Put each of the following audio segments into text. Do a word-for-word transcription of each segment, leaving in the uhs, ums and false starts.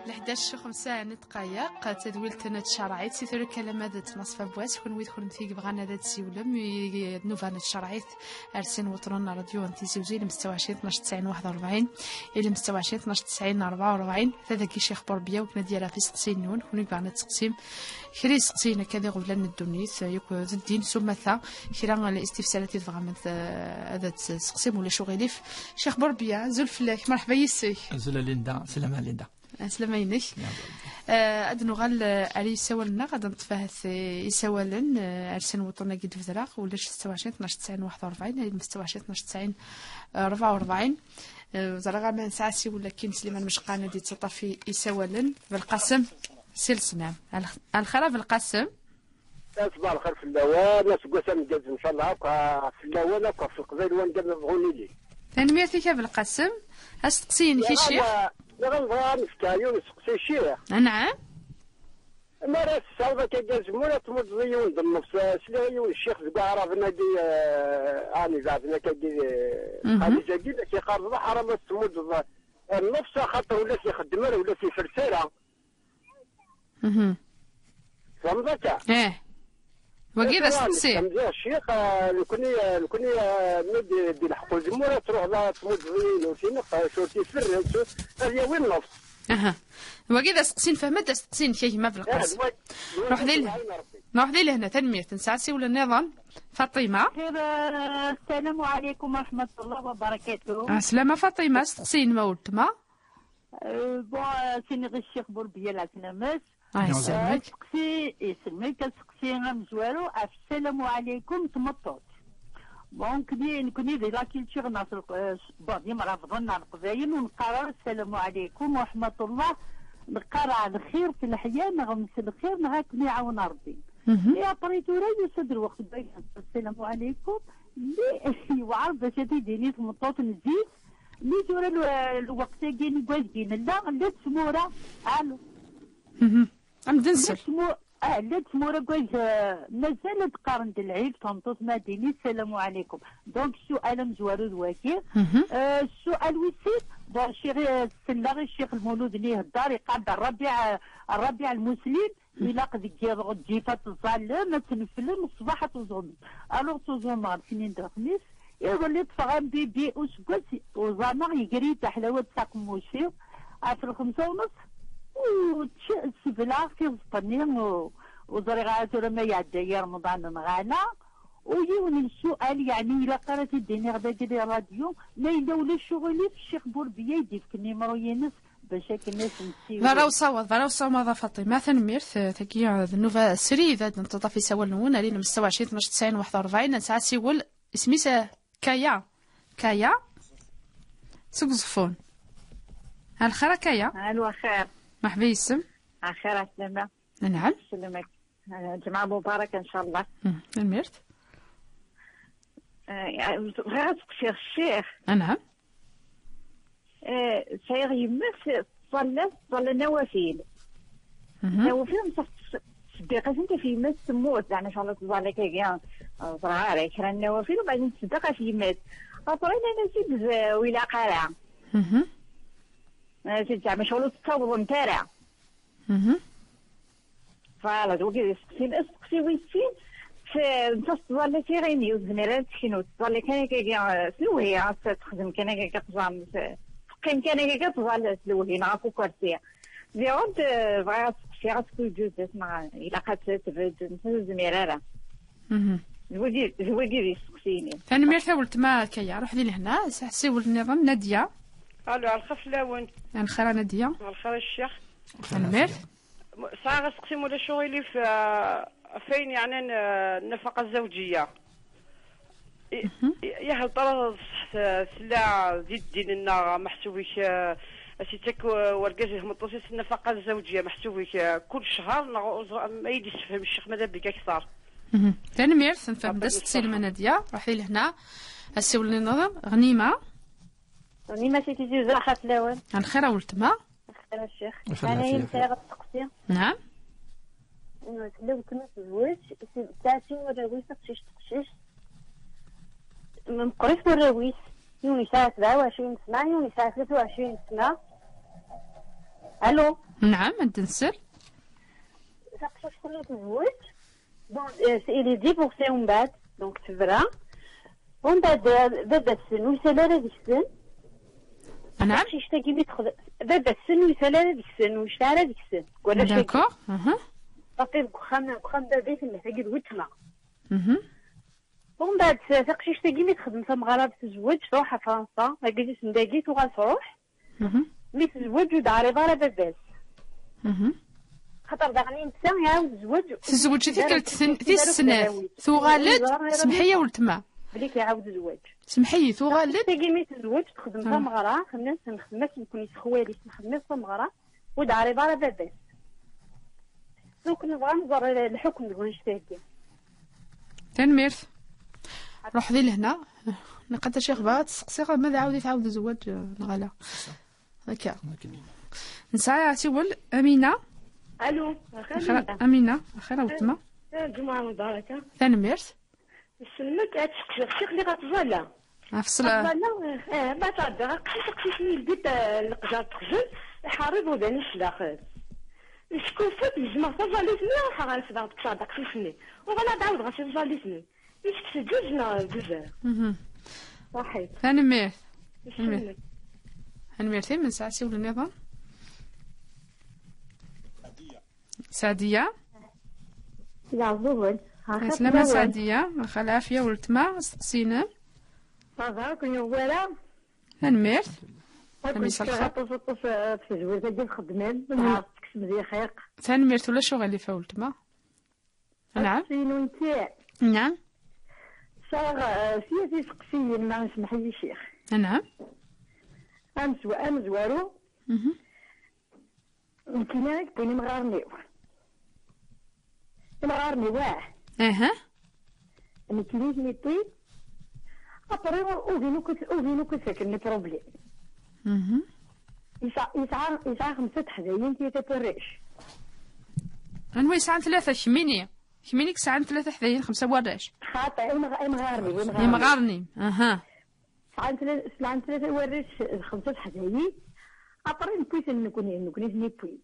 Leḥdac xemsa n ddqayeq, tadwilt n tcerɛit, si tura kalamad d Naṣfa Bwas, kunwi d kunti yebɣan ad d-siwlem, i, i nnuba n tcerɛit, ar sin wuṭren n ṛadyu n Tizi Uzzu, ilem setta u ɛecrin tnac tesɛin waḥed u ṛebɛin, ilem setta u ɛecrin tnac tesɛin ṛebɛa u ṛebɛin, tadagi Ccix Burbiya, wakken ad d-yerr ɣef isteqsiyen-nwen, kunwi yebɣan ad teqsim kra isteqsiyen akka d iɣeblan n ddunit, yakk d ddin s umata, kra n istifsalat i tebɣam ad, ad tseqsim, ulac uɣilif. Ccix Burbiya, azul fell-ak, merḥba yis-k. Azul a Linda, slama a Linda. Aslama-inek. Ya Rabbi. Eh, ad nuɣal, eh, ar yisawalen-nneɣ, ad neṭṭef ahat, eh, isawalen, eh, ar sin wuṭṭun-agi d-bedreɣ, ulac setta u ɛecrin tnac tesɛin waḥed u ṛebɛin, ilem setta u ɛecrin tnac tesɛin ṛebɛa u ṛebɛin. Eh, ẓriɣ ama nesɛa asiwel akkin Sliman Mecqan ad yettaṭṭaf i-, isawalen. Belqasem, si lesnam. Al-, alxir a Belqasem. Ṣbaḥ lxir fell-awen, aseggas ameggaz, ncallah, akk, ah, fell-awen, akk ɣef Leqbayel wanda ma bɣun ilin. Tanemmirt-ik a Belqasem. Asteqsi-inek i ccix? Nniɣ-am bɣiɣ ad m-fkeɣ yiwen usteqsi i ccix. Anɛam. Mi ara tesɛuḍ akka azemmur, ad tmuddeḍ i yiwen d nnefs, ah, sliɣ i yiwen ccix deg Iɛraben-agi, ah, ɛni beɛden akka-agi, eh, Mhm. Xaliǧ-agi, la k-iqqar d aḥram ad tmuddeḍ, eh, nnefs, axaṭer ula k-ixeddem ara, ula k-ifres ara. Mhm. Tfehmeḍ akka? Eh. Wagi d asteqsi. Tamziɣ ccix, ah, nekni, ah, nekni, ah, mi d-, d-ilḥeq uzemmur, ad truḥeḍ ad tmuddeḍ i yiwen ur t-ineqq, ah, ur t-iferres, ad yawi nnefs. Aha. Wagi d asteqsi, nefhem-d asteqsi-inek a gma Belqasem. Eh, d wa-, d wa-, Ruḥ di leh-, Rebbi. Ruḥ di lehna, tanemmirt. Nesɛa asiwel nniḍen. Faṭima. Xir, eh, ssalamu ɛalaykum wa raḥmatullahi wa barakatuh. Ɛeslama Faṭima, asteqsi-inem a weltma. Eh, bon, eh, siniɣ i ccix Burbiya leɛslamat. Ah, iselmek. Eh, asteqsi, iselmek, asteqsi amezwaru, ɣef ssalamu ɛalaykum tmeṭṭut. Bon, nekni, nekni di la culture neɣ s lq-, eh, s-, bon, d imrabḍen neɣ leqbayel, ur neqqar ara ssalamu ɛalaykum wa raḥmatullah, neqqar ɛa lxir f leḥya neɣ mselxir neɣ ad kem-iɛawen Rebbi. Mhm. Et après tura yusa-d lweqt n wayen ssalamu ɛalaykum, li yewɛer bac ad t-id-tini tmeṭṭut n zik, li tura l-, lweqt-agi n wadeg i nella, llant tmura, alo. Mhm. Am d-nsel. Llant tmu-, ah, llant tmura deg wayeg, eh, mazal ad qqaren d lɛid, tameṭṭut ma d-tini ssalamu ɛalaykum. Donc, ssual amezwaru d wagi. Mhm. Eh, ssual wis sin, bon, ccix, eh, selleɣ i ccix Lmulud-nni ihedder, iqqar-d Rrabiɛ, eh, Rrabiɛ Lmuslim, ilaq deg yiḍ ɣezzif ad tẓallem, ad tneflem, ṣṣbeḥ ad tuẓumem. Alors, tuẓumeɣ lsnin d lexmis, iḍelli ṭṭfeɣ M B B useggas, uẓameɣ, yeger-iyi-d aḥlawat s aqemmuc-iw, ɣef lxemsa u nneṣ, u tc-, sebleɣ tiẓeṭ-nni, u, u ẓriɣ ara tura ma iɛedda-yi Remḍan neɣ ala. U yiwen n ssual, yeɛni ilaq ara t-id-iniɣ dagi di ṛṛadyu, ma yella ulac uɣilif, Ccix Burbiya i d-ifken imru-ines, bac akken ad sen-ssiwel. Bara usawaḍ, bara usawaḍ a Faṭima, tanemmirt, eh, tagi, eh, d nnuba srid, ad nettaṭṭaf isawal-nwen, ar ilem setta u ɛecrin tnac tesɛin waḥed u ṛebɛin, nesɛa asiwel, isem-is, eh, Kaya. Kaya? Seg Uẓeffun. Alxir a Kaya? Alo, axir. Merḥba yis-m. Axir, ɛeslama. Anɛam. Sellmek. Eh, Ǧemɛa Mubarak, ncallah. Mm, tanemmirt. Eh, bɣiɣ ad seqsiɣ ccix. Anɛam. Eh, sɛiɣ yemma-s tettẓalla, tettẓalla nawafil. Mhm. Nawafil, nṣeḥ s-, ṣeddiqat-nni ɣef yemma-s temmut, zeɛma ncallah tettẓalla akka, eh, ẓriɣ ara kra n nawafil, u baɛdin tṣeddeq ɣef yemma-s. Après, nnan-as-id, eh, ur ilaq ara. Mhm. Nnan-as-id, zeɛma ncallah ur tettawḍemt ara. Mhm. Voilà, d wagi d isteqsiyen. Asteqsi wis sin, s-, netta tettẓalla tiɣin, ur tezmir ara ad teknu, tettẓalla kan akka, eh, s lewhi, ad texdem kan akka, teẓẓam, s-, teqqim kan akka, tettẓalla s lewhi, neɣ ɣef ukersi. Diɣen, eh, bɣiɣ ad seqsiɣ, est-ce que yeǧǧuz-as, neɣ ilaq ad t-, tebded, netta ur tezmir ara. Mhm. D wagi, d wagi d isteqsiyen. Tanemmirt a weltma Kaya, ruḥ di lehna, s-, siwel nniḍen, Nadia. Alo, lxir fell-awen. Lxir a Nadia. Lxir a ccix. Tanemmirt. M-, sɛiɣ aseqsi, ma ulac uɣilif, ah, ɣef wayen yeɛnan, ah, nnafaqa zzawǧiyya. I-, Mhm. i-, yah, tara ṣṣeḥ t-, tella di ddin-nneɣ, meḥsub-ik, ah, as-yettak, ah, wergaz i tmeṭṭut-is nnafaqa zzawǧiyya, meḥsub-ik, ah, kul ccher, neɣ ur ẓriɣ ma yi-d-yessefhem ccix ma d abik akteṛ. Mhm. Tanemmirt, nfehmed aseqsi n Lmanadia, ruḥ di lehna, assiwel-nni nniḍen, Ɣnima. Ɣnima si Tizi Uzzu, axir fell-awen. Lxir a weltma. Axir a ccix. Axir. Ɛni lɛafya. Sɛiɣ asteqsi? Naɛam. Tella weltma tezweǧ, tesɛa sin warraw-is, aqcic d teqcict. Meqqrit warraw-is. Yiwen yesɛa sebɛa u ɛecrin sna, yiwen yesɛa tlata u ɛecrin sna. Allo? Nɛam, ad d-nsel. Taqcict-nni tezweǧ. Bon, euh, il est divorcé umbeɛd, donc tebra. Umbeɛd, euh, baba-tsen ur yesɛi ara deg-sen. Nɛam? Taqcict-agi mi texdem, baba-tsen ur yesɛi ara deg-sen, ur yecta ara deg-sen. D'accord. Aha. Xaṭi deg uxxam, deg uxxam baba-s, tella tagi d weltma. Mhm. Umbeɛd, taqcict-agi mi texdem tameɣra, tezweǧ, truḥ ɣer Fransa, agdis n dagi, tuɣal truḥ. Mhm. Mi tezweǧ, ur d-ɛriḍ ara baba-s. Mhm. Xaṭer daɣen netta iɛawed zzweǧ. Tezweǧ i tikkelt tin-, tis snat. Tuɣal-d, semḥ-iyi a weltma. Blik iɛawed zzweǧ. Semḥ-iyi, tuɣal-d. Tagi mi tezweǧ, texdem tameɣra, tenna-s, nexdem-as nekkni s xwali-s, nexdem-as tameɣra, ur d-ɛriḍ ara baba-s. Donc nebɣa nẓer lḥukm deg wanect-agi. Tanemmirt. Ruḥ di lehna. Naqat a Ccix bɣa ad tseqsiɣ ma d ɛawed i tɛawed zzwaǧ, eh, neɣ ala. Akka. Akken. Nesɛa asiwel, Amina. Allo, axir Amina. Amina, axir a weltma. Eh, Ǧemɛa Mubaraka. Tanemmirt. Ssnen-k ad tseqsiḍ ccix liɣ atẓala. Ɣef ṣṣla- Atẓala, eh, ma tɛeddaɣ aqcic, aqcic-nni yeldi-d, eh, leqjar texzem, iḥerr iḍudan-is daxel. Yeskuffet, gezmeɣ taẓallit-nni, ruḥeɣ refdeɣ-d, kkseɣ-d aqcic-nni. Uɣaleɣ-d ɛawdeɣ-as i tẓallit-nni. Yesseqsi ǧuj neɣ ǧuj ara. Mhm. Ṣaḥit. Tanemmirt. Tanemmirt. Tanemmirt. Tanemmirt. Im, nesɛa asiwel nniḍen? Saɛdiya? Yeɛẓugen. Ɛeslama Saɛdiya, axa lɛafya weltma, steqsinem. Ça va, ken yuɣ wara? Tanemmirt. Ad ken-fkeɣ aṭas, aṭas, eh, ɣef tezwit-agi txeddmem, nɛeɣ tetteksem di xiq. Tanemmirt, ulac uɣilif a weltma. Nɛam. Asteqsi-inu nekki. Nɛam. Sɛiɣ, eh, snat iseqsiyen, ma ismeḥ-iyi ccix. Nɛam. Amezwa-, amezwaru. Mhm. Nekkini i yewwin imɣaren-iw. Imɣaren-iw, ah. Aha. Nekkini i ten-yewwin. Après, ugin akk, ugin akk ad faken les problèmes. Mhm. Yesɛa, yesɛa, yesɛa xemsa teḥdayin, tiyita warrac. Anwa yesɛan tlata? Kemmini. Kemmini yesɛan tlata teḥdayin, xemsa warrac. Xaṭi, imɣ-, imɣaren-iw, imɣaren-iw. Imɣaren-im, aha. Sɛan tla-, sɛan tlata warrac d xemsa teḥdayin. Après, newwi-ten nekni, nekni ten-newwi.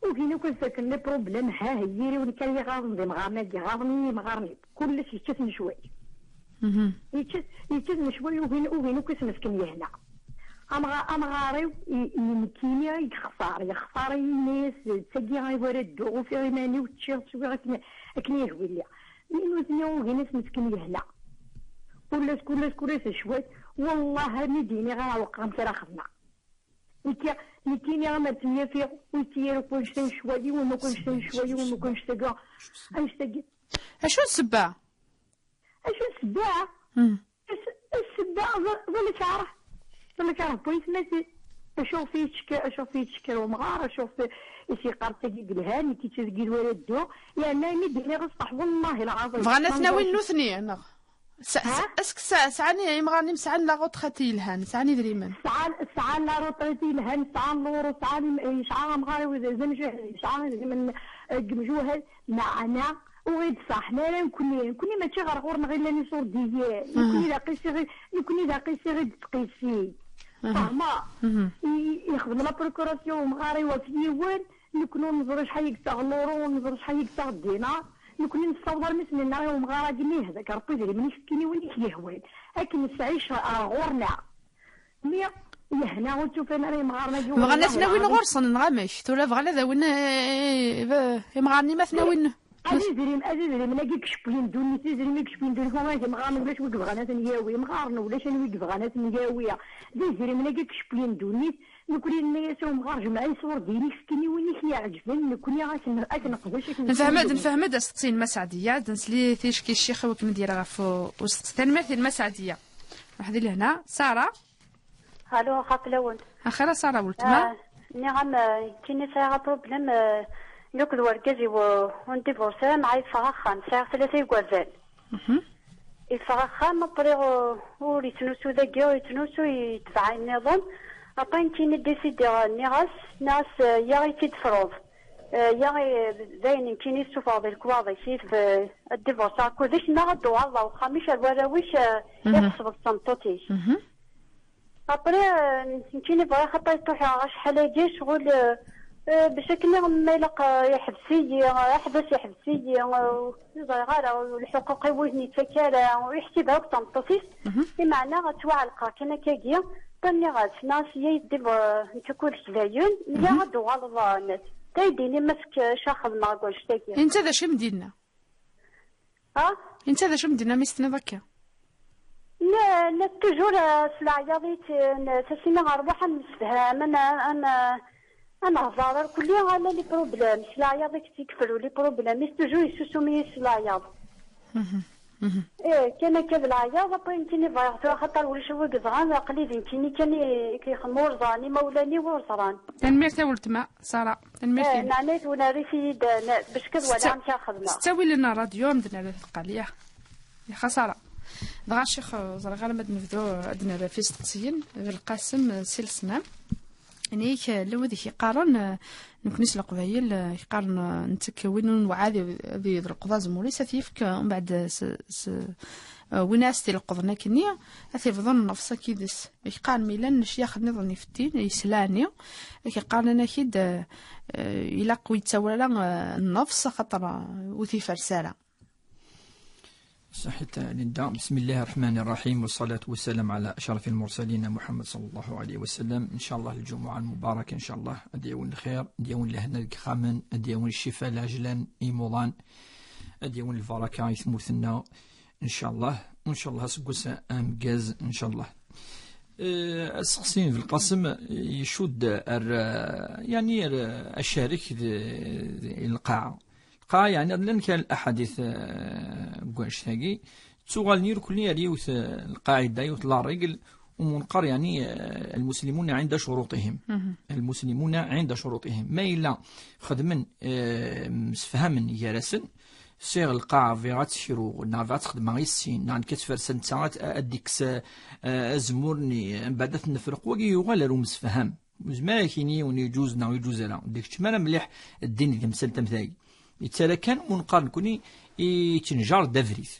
Ugin akk ad faken les problèmes, ha, ha, yiri-w nekk ara yi-ɣaḍen d imɣaren-agi, ɣaḍen-iyi yimɣaren-iw. Kullec yečča-t necway. Mhm. Yečča-t, yečča-t necway, ugin, ugin akk ad sen-fken yehna. Amɣa-, amɣar-iw, i, i nekkini i yexṣar, yexṣar-iyi, yenna-yas, d tagi i wara dduɣ, ufiɣ iman-iw ččiɣ, swiɣ akken, akken yehwi lliɣ. Mi nutni ugin ad sen-fken yehna. Kullec, kullec, kullec d cwat. Wallah, armi d-iniɣ ara weqqeɣ amek ara xedmeɣ. Nekki, nekkini ama ttemyafiɣ, ur yetti ara akk annect-a n ccwal-iw, am akk annect-a n ccwal-iw, am akk annect-agi, annect-agi. Acu n ssebba? Acu n ssebba? Hmm. S-, ssebba d, d lkar. D lkar n waytmaten. Acu ɣef yettcekkir, acu ɣef yettcekkir umɣar, acu ɣef i s-yeqqar d tagi i yelhan, nekki d tagi i wara dduɣ. Yerna imi d-nniɣ ṣṣeḥ, wallahi lɛaḍim. Bɣan ad ten-awin nutni, neɣ? Sa-, sa-, Ha? Est-ce que sa-, sɛan imɣaren-im, sɛan la retraite yelhan, sɛan idrimen? Sɛan, sɛan la retraite yelhan, sɛan l'euro, sɛan im-, yesɛa amɣar-iw d, d amjahid, yesɛa idrimen, eh, deg imjuhad, meɛna ur ɣ-d-ṣaḥen ara nekni. Nekni mačči ɣer ɣur-neɣ i llan iṣurdiyen. Aha. Nekni d aqisi ɣi-, nekni d aqisi ɣi d-ttqisi. Aha. Fehmeɣ? Mhm. I, i, yexdem la procuration umɣar-iw ɣef yiwen, Nekni ur neẓri acḥal i yettaɣ l'euro, ur neẓri acḥal i yettaɣ dinar. Nekni nessaweḍ armi s-nenna i umɣar-agi mi yehda-k Rebbi idrimen-ik, fk-ini win i k-yehwan. Akken nettɛic ar ɣur-neɣ. Mi yehna ur tt-ufan ara yemɣaren-agi. Bɣan ad ten-awin ɣur-sen, neɣ amek? Tura bɣan ad awin, eh, eh, imɣaren-im ad ten-awin. Ad idrim-, ad idrimen-agi kecplen ddunit, d idrimen i kecplen ddunit, ma yemɣaren ulac wi yebɣan ad ten-yawi, imɣaren ulac anwa i yebɣan ad ten-yawi. D idrimen-agi kecplen ddunit, Nekni nenna-yas i umɣar, jmeɛ-iyi iṣurdiyen-ik, fk-ini win i k-iɛeǧben, nekni ad k-, ad k-neqdec, ad k-neqdec. Nfehmed, nfehmed asteqsi n Mass Ɛdiya, ad nsel i ticki ccix i wakken ad yerr ɣef u-, usteqsi. Tanemmirt i Mass Ɛdiya. Ruḥ di lehna. Sara? Allo, xaṭi lawen. Axir a Sara, weltma? Ah, nniɣ-am, eh, nekkini sɛiɣ aproblem, eh, nekk d wergaz-iw, eh, ur ndibursi ara, neɣ yeffeɣ axxam. Sɛiɣ tlata igerdan. Mhm. Yeffeɣ axxam, après, ur, ur yettnusu dagi, ur yettnusu, yetbeɛ ayen nniḍen. Après, nekkini décidiɣ, nniɣ-as, nniɣ-as, eh, ya i tt-id-tefruḍ. Eh, ya, eh, d ayen nekkini ssufɣeɣ di lekwaɣeḍ-ik, i teb-, ad divorceɣ akked-k, neɣ ad d-tuɣaleḍ ɣer uxxam-ik, ar warraw-ik, eh, i tḥesbeḍ d tameṭṭut-ik. Mhm. Après, euh, nekkini bɣiɣ xaṭer ṭuḥeɣ acḥal-agi ccɣel, euh, euh, bac akken ma ilaq, euh, iḥbes-iyi, euh, aḥbas iḥbes-iyi, euh, ur ẓriɣ ara, lḥuquq-iw ur ten-ittak ara, ur yeḥsib akk d tameṭṭut-is, imeɛna ad ttwaɛelqeɣ kan akkagi, nniɣ-as, nniɣ-as, ya yeddi, euh, nekk akked-k dayen, ya ad d-uɣaleḍ, euh, net. Taydini mask acu xedmeɣ deg wannect-agi. Netta d acu i m-d-yenna? Ha? Netta d acu m-d-yenna mi s-tenniḍ akka? Nna, nna toujours, euh, s leɛyaḍ i t-, n-, tasina ɣer waḥ ad nemsefham, ad n-, ad n-, ad nehḍer ar kulli, ala les problèmes, s leɛyaḍ i k-tt-ikefru les problèmes, is toujours yessusum-iyi s leɛyaḍ. Mhm, mhm. Eh, kan akka d leɛyaḍ, après nekkini bɣiɣ tura, xaṭer ulac wi yeẓran, aql-i d nekkini kan i, i k-ixdem, ur ẓran imawlan-iw, ur ẓran. Tanemmirt a weltma Sara, tanemmirt. Eh, meɛna-t wen rrit-iyi-d, eh, bac kad wala amek ara xedmeɣ. S ttawil n ṛṛadyu, amdan ara teqqal, ya. Ya xasara. Dɣa, Ccix, eh, ẓriɣ ara ma ad nebdu, eh, ad nerr f isteqsiyen, Belqasem, eh, Si Lesnam. Ini-k, eh, llan wid i k-iqqaren, eh, nekni s Leqbayel, eh, i k-iqqaren, eh, nettak win ur newɛad ad yedleqḍ azemmur-is, ad t-yefk, eh, umbeɛd, eh, s, s, eh, win ara s-t-ileqḍen akkenni, ad t-ibḍu nnefs akid-s. Ak-qqaren mi llan lecyax nniḍen ifettin, yeslani, ak-qqaren anak-id, eh, eh, ilaq ur yettawi ara, eh, nnefs, axaṭer, eh, ur t-ifers ara. Saḥit, Linda. بسم الله الرحمن الرحيم، والصلاة والسلام على أشرف المرسلين محمد صلى الله عليه وسلم. إن شاء الله الجمعة المباركة، إن شاء الله ad yawen lxir, ad yawen lehna deg ixxamen, ad yawen ccifa lɛejlan imuḍan, ad yawen lbaraka i tmurt-nneɣ. Ncallah, ncallah aseggas ameggaz, ncallah. Eh, aseqsi n Belqasem icudd ar, eh, yani ar, eh, acarek d, d lqaɛa. Lqaɛa, yani, llan kra n laḥadit, eh, deg wannect-agi, ttuɣalen irkelli ar yiwet, eh, lqaɛida, yiwet la règle, umi neqqar, yani, eh, المسلمون عند شروطهم. المسلمون عند شروطهم. Ma yella xedmen, eh, msefhamen gar-asen, sɛiɣ lqaɛa, bɣiɣ ad tt-kruɣ, neɣ bɣiɣ ad tt-xedmeɣ i sin, neɣ nekk ad tt-ferseɣ netta ad, ad d-ikkes, eh, eh, azemmur-nni, mbeɛd ad ten-nefreq, wagi yuɣal ar umsefham. Ur yezmir ara ad k-yini yiwen yeǧuz neɣ ur yeǧuz ara. Deg kečč mi ara mliḥ ddin di temsalt am tagi. Yettara kan umi neqqar nekkni yettenjar-d abrid.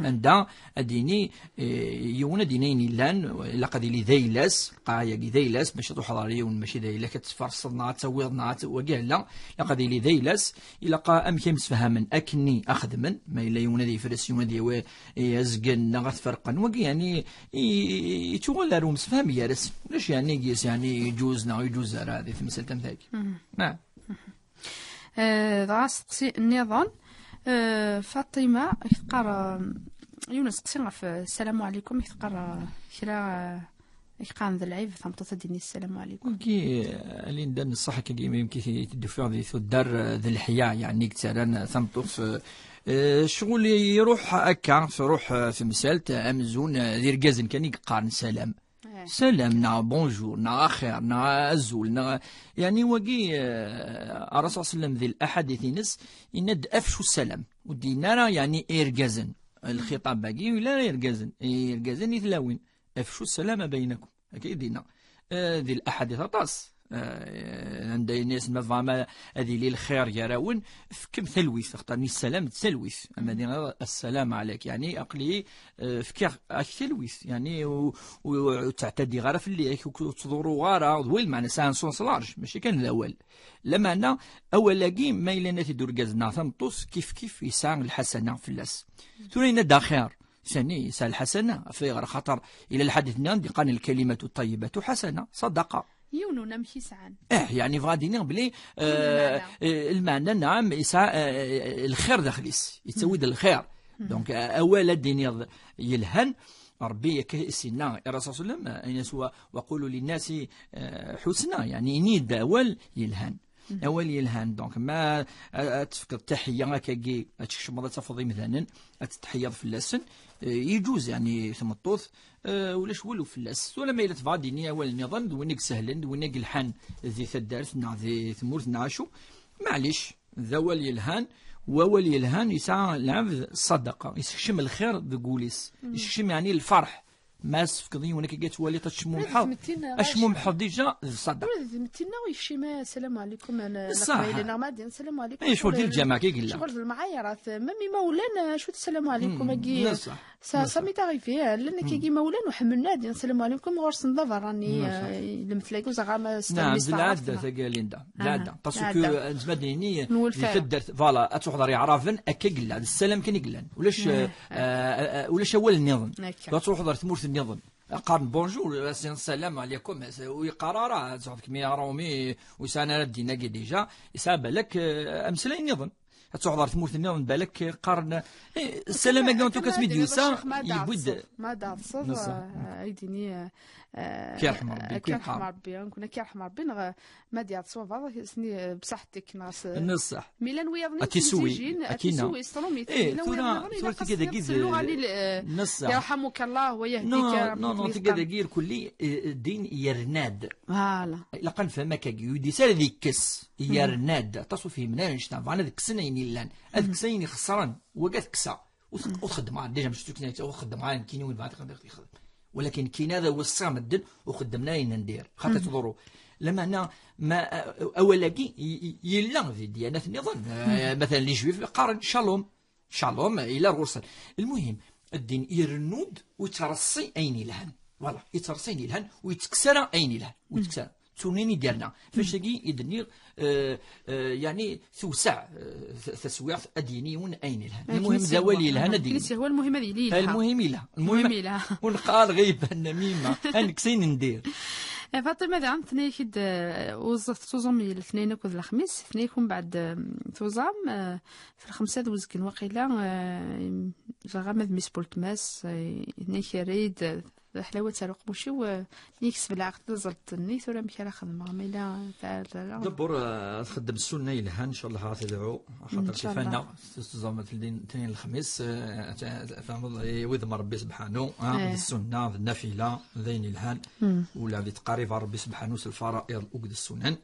Anda ad d-yini, eh, yiwen ad d-yini ayen yellan, ilaq ad yili d ayla-s, lqaɛa-agi d ayla-s, mačči ad truḥeḍ ɣer yiwen, mačči d ayla-k ad tferseḍ neɣ ad tawiḍ neɣ ad t-, wagi ala, ilaq ad yili d ayla-s, ilaq amek ay msefhamen akkenni ad xedmen, ma yella yiwen ad yefres, yiwen ad yawi, eh, azgen neɣ ad t-ferqen, wagi, yani, i, i, i, yettuɣal ar umsefham gar-asen. Ulac, yani, gis, yani, yeǧuz neɣ ur yeǧuz ara di temsalt am tagi. Naɛam. Eh, dɣa asteqsi nniḍen, eh, Faṭima, i teqqar, eh, yiwen usteqsi ɣef, eh, ssalamu ɛlikum, i teqqar, eh, kra, eh, i yeqqaren d lɛib, tameṭṭut ad d-tini ssalamu ɛlikum. Wagi, eh, Linda, n ṣṣeḥ, akkagi, mi yemkit i t-id-ufiɣ di tuddar, eh, d leḥya, yani, i yettarran, eh, tameṭṭut, eh, eh, ccɣel iruḥ akka, truḥ, eh, temsalt, eh, amzun, eh, d irgazen kan i yeqqaren salam. Eh. Salam, neɣ bonjour, neɣ axir, neɣ azul, neɣ, yani, wagi, eh, Rasul sallam di laḥadit-ines, yenna-d afcu ssalam. Ur d-yenna ara, yani, i irgazen. Lxiṭab-agi ur yelli ara i irgazen. I irgazen i tlawin. Afcu ssalama baynakum. Akka i d-yenna. Eh, di laḥadit aṭas. Eh, anda yenna-yasen, ma tebɣam ad yili lxir gar-awen, fkem talwit, axaṭer ssalam d talwit. Ama d assalam ɛlayk, yani, aql-i, eh, fkiɣ-ak talwit, yani, ur, ur, ur ttɛetadiɣ ara fell-ak, ur k-, ur ttḍurruɣ ara, d way lmeɛna, sɛan sens large, mačči kan d awal. Lameɛna, awal-agi, ma yella yenna-t-id urgaz neɣ tameṭṭut, kif kif yesɛa lḥasana fell-as. Tura yenna-d axir, sani yesɛa lḥasana, ɣef ayɣer? Axaṭer yella lḥadit-nni i d-yeqqaren lkalimatu ṭṭayyibatu ḥasana, ṣadaqa. Yiwen unamek i sɛan. Eh, yani, bɣa ad iniɣ belli, eh, lmeɛna, eh, lmeɛna, naɛam, yesɛa, eh, lxir daxel-is, yettawi-d lxir. Donc, eh, awal ad d-iniḍ yelhan, Rebbi akka i s-yenna i Rasul sallam, eh, ini-as wa, وقولوا للناس, eh, حسنا, yani, ini-d awal yelhan. Awal yelhan. Donc, ma, eh, ad tefkeḍ taḥeyya akkagi, ad tkecmeḍ, ad tafeḍ imdanen, ad tetḥeyyaḍ fell-asen, eh, yeǧuz, yani, tameṭṭut, eh, ulac walu fell-as. Tura ma yella tebɣa ad d-ini awal nniḍen, d win i isehlen, d win i yelḥan di taddart, neɣ di tmurt, neɣ acu, maɛlic, d awal yelhan, wawal yelhan yesɛa lɛebd ṣṣadaqa, yessekcem lxir deg wul-is, yessekcem, yani, lferḥ. Ma as-tefkeḍ yiwen akka ad twaliḍ acmumḥeḍ, acmumḥeḍ déjà d ṣṣadaqa. Ula d tmetti-nneɣ yekcim, "Assalamu alaikum", a Leqbayel-nneɣ ma ad-d-in, "Assalamu alaikum." Ccɣel di lǧameɛ kan i yella. Ccɣel d lmaɛayrat, même imawlan, acu d "Assalamu alaikum"-agi. Ça m'est arrivé, llan akkagi imawlan ur ḥemmlen ad d-in "Assalamu alaikum", ɣur-sen d aberrani, lemtel-agi uzaɣar ma s-, d lɛada tagi, Linda. D lɛada. Parce que, nezmer ad d-nini, di taddart, voilà, ad truḥeḍ ɣer Iɛraben, akka i yella, d ssalam kan i yellan. Ulac, eh, eh, eh, ulac awal nniḍen. Ad truḥeḍ ɣer tmurt nniḍen, qqaren bonjour, ad s-iniḍ salam alaikum, ur yeqqar ara, ad truḥeḍ kmi Aṛumi, ur yesɛan ara ddin-agi déjà, yesɛa balak, eh, ameslay nniḍen. Ad truḥeḍ ɣer tmurt nniḍen, balak qqaren, eh, ssalam-agi, en tout cas, mi d-yusa, yewwi-d. Ma d-tɛeḍseḍ, eh, ay d-ini, eh, eh, ad k-yerḥem Rebbi, ad k-yerḥem Rebbi, neɣ ma d-yeɛḍes wabeɛḍ, s-, eh, bṣaḥ-tek, neɣ s-, mi llan wiyaḍ-nni ad t-issewwi, ad t-issewwi s tṛumit. Mi llan wiyaḍ-nniḍen, ilaq ad s-tiniḍ s lluɣa-nni, eh, yerḥamuka Allah wa yahdika. Non, non, tigad-agi irkelli, eh, ddin yerna-d. Voilà. Ilaq ad nefhem akkagi, ur yeddi ara ad yekkes, yerna-d. Aṭas ur fhimen ara annect-a, bɣan ad kksen ayen yellan, ad kksen ayen ixeṣren, wagi ad kkseɣ. Ur t-, ur txeddem ara, déjà, mačči d tukkna, ur txeddem ara, nekkini win bɣan ad ixdem. Walakin nekkini ad wessiɣ medden, ur xeddmen ara ayen n dir. Xaṭi tḍurru. Lameɛna, ma, awal-agi, y-, y-, yella di dyanat nniḍen. Eh, matalan, les juifs qqaren shalom. Shalom, yella ar ɣur-sen. Lmuhim, ddin irennu-d u yettreṣṣi ayen yelhan. Voilà, yettreṣṣi ayen yelhan, u yettekkes ara ayen yelhan. U yettekkes ara. Ttun ayen i d-yerna. Fac-agi i d-nniɣ, eh, eh, yeɛni tewseɛ, eh, t-, taswiɛt, ad d-yini yiwen ayen yelhan. Lmuhim, d awal yelhan ad d-yini. Lmuhim yelha. Lmuhim yelha. Ur neqqar ɣiba, namima. Ad nekkes ayen n dir. Eh, Faṭima, daɣen, tenna-ak-id, eh, uẓ-, tettuẓum letnayen akked lexmis, tenna-ak umbeɛd, eh, tuẓam, eh, f lxemsa d uzgen waqila, eh, ẓriɣ ama d mmi-s n weltma-s, eh, yenna-ak yerra-yi-d, eh, d aḥlaw ad taru aqmuc-iw, eh, yenna-ak sbelɛeɣ taẓelt-nni, tura amek ara xedmeɣ, ma yella teɛreḍ ara. Dabur, eh, ad txeddem ssunna yelhan, ncallah ad tedɛu, axaṭer tifanaɣ, teẓẓameḍ letnayen lexmis, eh, tɛelmeḍ, eh, wid n Rebbi sebḥanu, ah, d ssunna, d nafila, d ayen yelhan, ula di tqariba Rebbi sebḥanu s lfara'iḍ akked ssunan.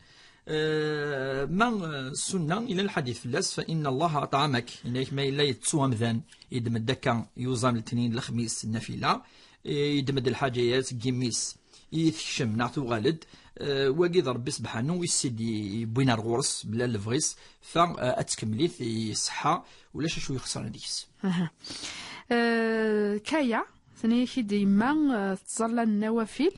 Eh, ma, eh, ssunna, yella lḥadit fell-as, fa inna Allaha at'amak, yenna-ak ma yella yettu amdan, yeddem-d akka yuẓam letnayen d lexmis, nafila, eh, yeddem-d lḥaǧa-ya seg yimi-s, i tekcem neɣ tuɣal-d, eh, wagi d Rebbi sebḥanu i s-id-yewwin ar ɣur-s, bla lebɣi-s, fa, eh, ad tkemmel-it i ṣṣeḥḥa, ulac acu yexṣren deg-s. Aha. Eh, Kaya, tenna-ak-id yemma, eh, tettẓalla nnawafil,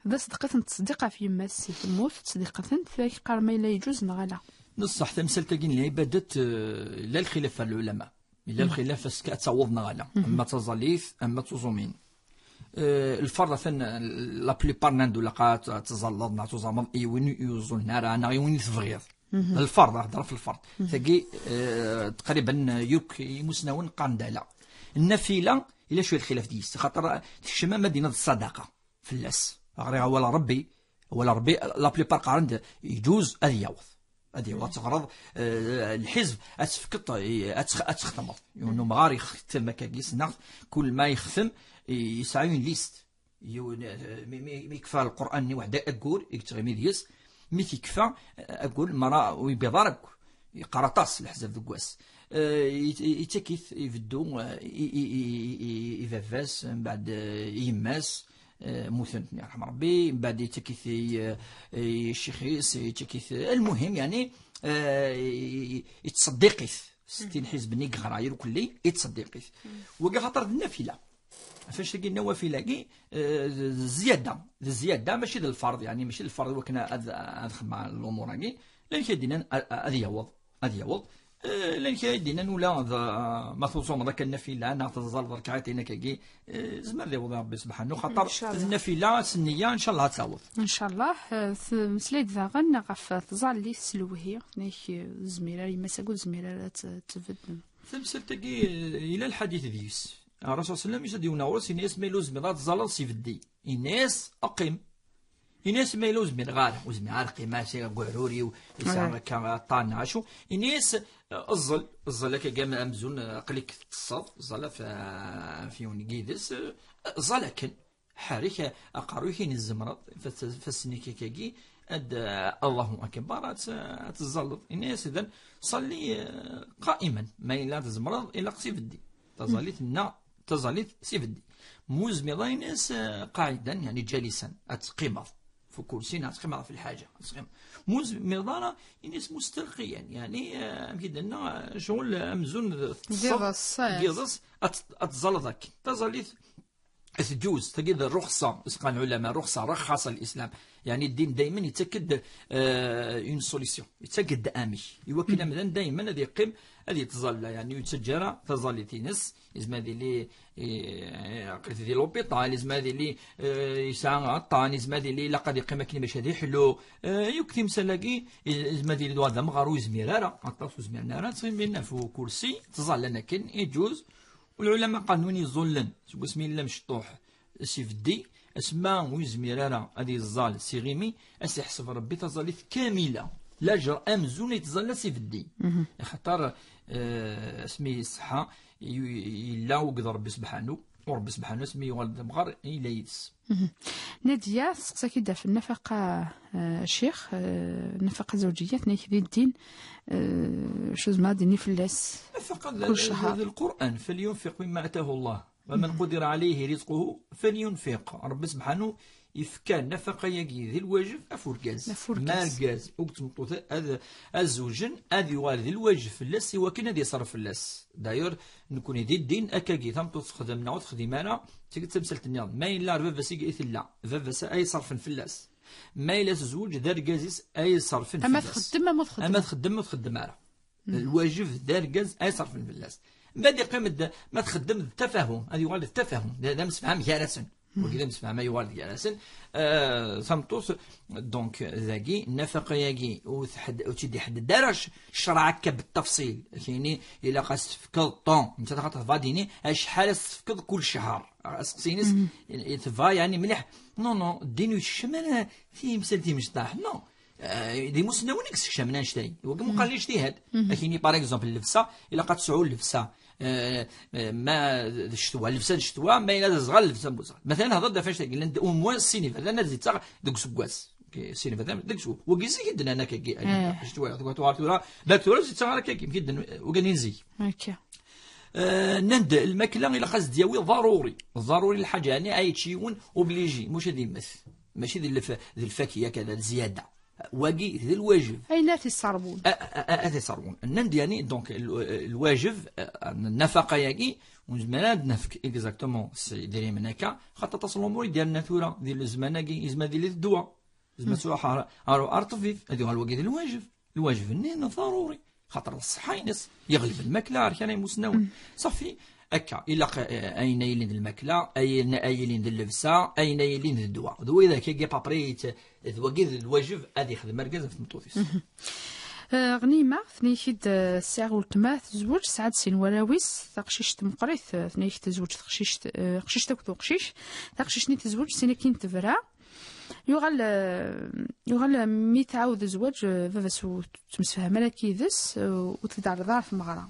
d aṣedqat n ttṣeddiq ɣef yemma-s i temmut, ttṣeddiqatent, tura yeqqar ma yella yeǧuz neɣ ala. Neṣṣeḥ, tamsalt-agi n lɛibadat, eh, la lxilaf ɣer lɛulama. Yella lxilaf ass-, ad taweḍ neɣ ala. Ama d taẓallit, ama d tuẓumin. Eh, lferḍ, atan, la plupart nnan-d ulaqa ad tẓalleḍ neɣ tuẓameḍ i win ur yuẓulen ara, neɣ i win i tebɣiḍ. Lferḍ, ad hedreɣ f lferḍ. Tagi, eh, taqriban, eh, yakk imusnawen qqaren-d ala. Nnafila, yella cwiya lxilaf deg-s, xaṭer tekcem ama d-iniḍ ṣṣadaqa. Fell-as. Ɣriɣ awal Rebbi, awal Rebbi, la plupart qqaren-d yeǧuz ad yaweḍ. Ad yaweḍ, ad teɣreḍ, eh, lḥizb, ad tefkeḍ, eh, ad tx-, ad txetmeḍ. Yiwen umɣar yextem akkagi, ssneɣ-t, kul ma yextem, eh, yesɛa une liste. Yiwen, eh, mi, mi, mi yekfa Lqur'an-nni weḥd-, aggur i yettɣimi deg-s, mi t-yekfa, eh, aggur, mara ur yebbiḍ ara akk. Yeqqar aṭas leḥzab deg wass. Eh, yet-, yettak-it, ibeddu, eh, i, i, i, i, i, i baba-s, mbeɛd, eh, i yemma-s, eh, mmutent, yerḥem Rebbi, mbeɛd yettak-it i, eh, i ccix-is, yettak-it, eh, lmuhim, yeɛni, eh, i, i, yettṣeddiq-it. Settin ḥizb-nni i yeɣra irkelli, yettṣeddiq-it. Wagi axaṭer d nnafila. Ɣef annect-agi nnawafil-agi, eh, d, d zzyada, d zzyada, mačči d lferḍ, yeɛni mačči d lferḍ i wakken ad, ad xedmeɣ lumuṛ-agi. Llan kra i d-yennan a-, a-, ad yaweḍ, ad yaweḍ. Eh, llan kra i d-yennan ula d, eh, ma tuẓumeḍ akka nnafila, neɣ teẓẓalleḍ rrekɛayatin akkagi, eh, yezmer ad yaweḍ Rebbi sebḥanu, xaṭer d nnafila s nniya, ncallah ad taweḍ. Ncallah, eh, tmeslay-d daɣen ɣef tẓallit s lewhi, nek, eh, ur tezmir ara, yemma-s-agi ur tezmir ara ad tt-, ad tbedd. Tamsalt-agi, eh, yella lḥadit deg-s. Ṛṛasul ṣalla Llahu ɛalayhi wa sallam, yusa-d yiwen ɣur-s, yenna-yas ma yella ur tezmireḍ ad tẓalleḍ, sbedd-iyi. Yenna-yas, qqim. Yenna-yas ma yella ur zmireɣ ara, ur zmireɣ ara, qqimeɣ, sɛiɣ aguɛrur-iw, yesɛa akka aṭṭan neɣ acu. Yenna-yas, ẓẓel, ẓẓel akka am-, amzun aql-ik teṭṭseḍ, ẓẓel ɣef, ɣef yiwen n yiles, ẓẓel akken. Ḥerrek aqerruy-ik ayen tzemreḍ, ifassen-ik akkagi, ad, Allahu akbar, ad, ad tẓalleḍ. Yenna-yas idan, ṣalli, eh, qa'iman, ma yella tzemreḍ, ilaq sbedd-iyi. Taẓallit-nneɣ, taẓallit sbedd-iyi. Mu zmiḍ ara ines, eh, qaaɛidan, yeɛni ǧalisan, ad teqqimeḍ f ukursi neɣ ad teqqimeḍ ɣef lḥaǧa, ad teqqimeḍ. Mu zmiḍ ara ines mustalqiyan, yeɛni, eh, amek i d-nenna, eh, ccɣel amzun d ṭṭseḍ deg yiḍes, ad, ad tẓalleḍ akken. Taẓallit tǧuz, tagi d rruxṣa, isqan lɛulama, rruxṣa, raxas al-Islam. Yeɛni ddin daymen yettak-d, eh, une solution, yettak-d amek. Iwakken amdan daymen ad yeqqim, ad yettẓalla, yeɛni ur yettaǧǧa ara taẓallit-ines. Yezmer ad yili, eh, aql-it di l'hôpital, yezmer ad yili, eh, yesɛa aṭṭan, yezmer ad yili ilaq ad yeqqim akken bac ad yeḥlu. Eh, yakk timsal-agi, yezmer ad yili d amɣar ur yezmir ara, aṭas ur zmiren ara, ttɣimin ɣef ukursi, ttẓallan akken, iǧuz. U lɛulama qqaren win yeẓẓullen seg wasmi yella mecṭuḥ s ibeddi, asma ur yezmir ara ad yeẓẓal s iɣimi, ad s-iḥseb Rebbi taẓallit kamila, laǧer amzun yettẓalla s ibeddi. Axaṭer, eh, asmi yeṣḥa, y-, yella uged Rebbi sebḥanu, u Rebbi sebḥanu asmi yuɣal d amɣar, yella yid-s. Nadia, testeqsa-k-id ɣef nnafaqa, eh, ccix, eh, nnafaqa zawǧiyya, tenna-k di ddin, eh, acu zemreɣ ad d-iniɣ fell-as? Nnafaqa d, kul ccher. D Lqur'an, فلينفق مما آتاه الله، ومن قدر عليه رزقه فلينفق. Rebbi sebḥanu yefka nnafaqa-agi d lwajeb ɣef urgaz. Ɣef urgaz. Ma argaz akked tmeṭṭut ad, ad zewǧen, ad yuɣal d lwajeb fell-as i wakken ad yeṣref fell-as. D'ailleurs, nekkni di ddin, akkagi, tameṭṭut texdem neɣ ur texdim ara, d tagi d tamsalt nniḍen. Ma yella ar baba-s i, i tella, baba-s ay ṣerfen fell-as. Ma yella tezweǧ, d argaz-is ay ṣerfen fell-as. Ama txeddem, ama ur txeddem. Ama txeddem, ur txeddem ara. Lwajeb d argaz ay ṣerfen fell-as. Ma d-iqqim d, ma txeddem d tafahum, ad yuɣal d tafahum, d, d amsefham gar-asen. Wagi d amsefham ay yuɣal d gar-asen. Euh, tameṭṭut, donc, dagi, nnafaqa-agi, ur tḥedd-, ur tt-id-iḥedded ara c-, ccreɛ akka بالتفصيل. Kini, ilaq ad s-tefkeḍ temps. Nettat xaṭer tebɣa ad d-tini acḥal ad s-tefkeḍ kul ccher. Aseqsi-ines, i-, tebɣa, yeɛni, mliḥ. Non, non, ddin ur yekcem ara timsal timecṭaḥ. Non. Eh, d imusnawen i yessekcamen annect-a. Wagi muqal lijtihad. Akini, par exemple, llebsa, ilaq ad tesɛu llebsa. Eh, eh, ma d ccetwa, llebsa n ccetwa, ma yella d aẓɣal, llebsa n uẓɣal. Matalan, hḍer-d ɣef annect-agi, llan-d au moins sin iberdan ad d-ittaɣ deg useggas. Ok, sin iberdan deg useggas. Wagi zik i d-nnan akkagi, ccetwa, tuɣal tura, bak tura ur tt-ittaɣ ara akkagi, mkidden, wagi n zik. Ok. Eh, nnan-d lmakla ilaq ad s-d-yawi ḍaruri. Ḍaruri lḥaǧa, yeɛni ad yečč yiwen obligé, mačči ad yemmet. Mačči d lf-, d lfakya kada, d zzyada. Wagi d lwajeb. Ayen ara t-isserwun. A, a, a, ad t-isserwun. Nnan-d, yeɛni, donc, l-, lwajeb, eh, nnafaqa-agi, ur nezmir ad nefk exactement s idrimen akka, xaṭer aṭas n lumuṛ i d-yerna tura di zzman-agi, yezmer ad yili d ddwa. Yezmer ad truḥ ar, ar, ar ṭṭbib, ad yuɣal wagi d lwajeb. Lwajeb-nni d ḍaruri. Xaṭer d ṣṣeḥḥa-ines, yeɣleb lmakla, ar kan ay imusnawen. Ṣafi, akka, ilaq, eh, ayen ay yilin d lmakla, ayen ay yilin d llebsa, ayen ay yilin d ddwa. D widak-agi, papri, d wagi d lwajeb ad yexdem argaz ɣef tmeṭṭut-is. Eh, Ɣnima, tenna-k-id, eh, sɛiɣ weltma tezweǧ, tesɛa-d sin warraw-is, taqcict meqqrit, eh, tenna-k tezweǧ teqcict, eh, aqcict akked uqcic, taqcict-nni tezweǧ, sin akin tebra. Yuɣal, eh, yuɣal, eh, mi tɛawed zzwaǧ, eh, baba-s ur ttemsefham ara yid-s, eh, ur t-id-ɛerriḍ ara ɣer tmeɣra.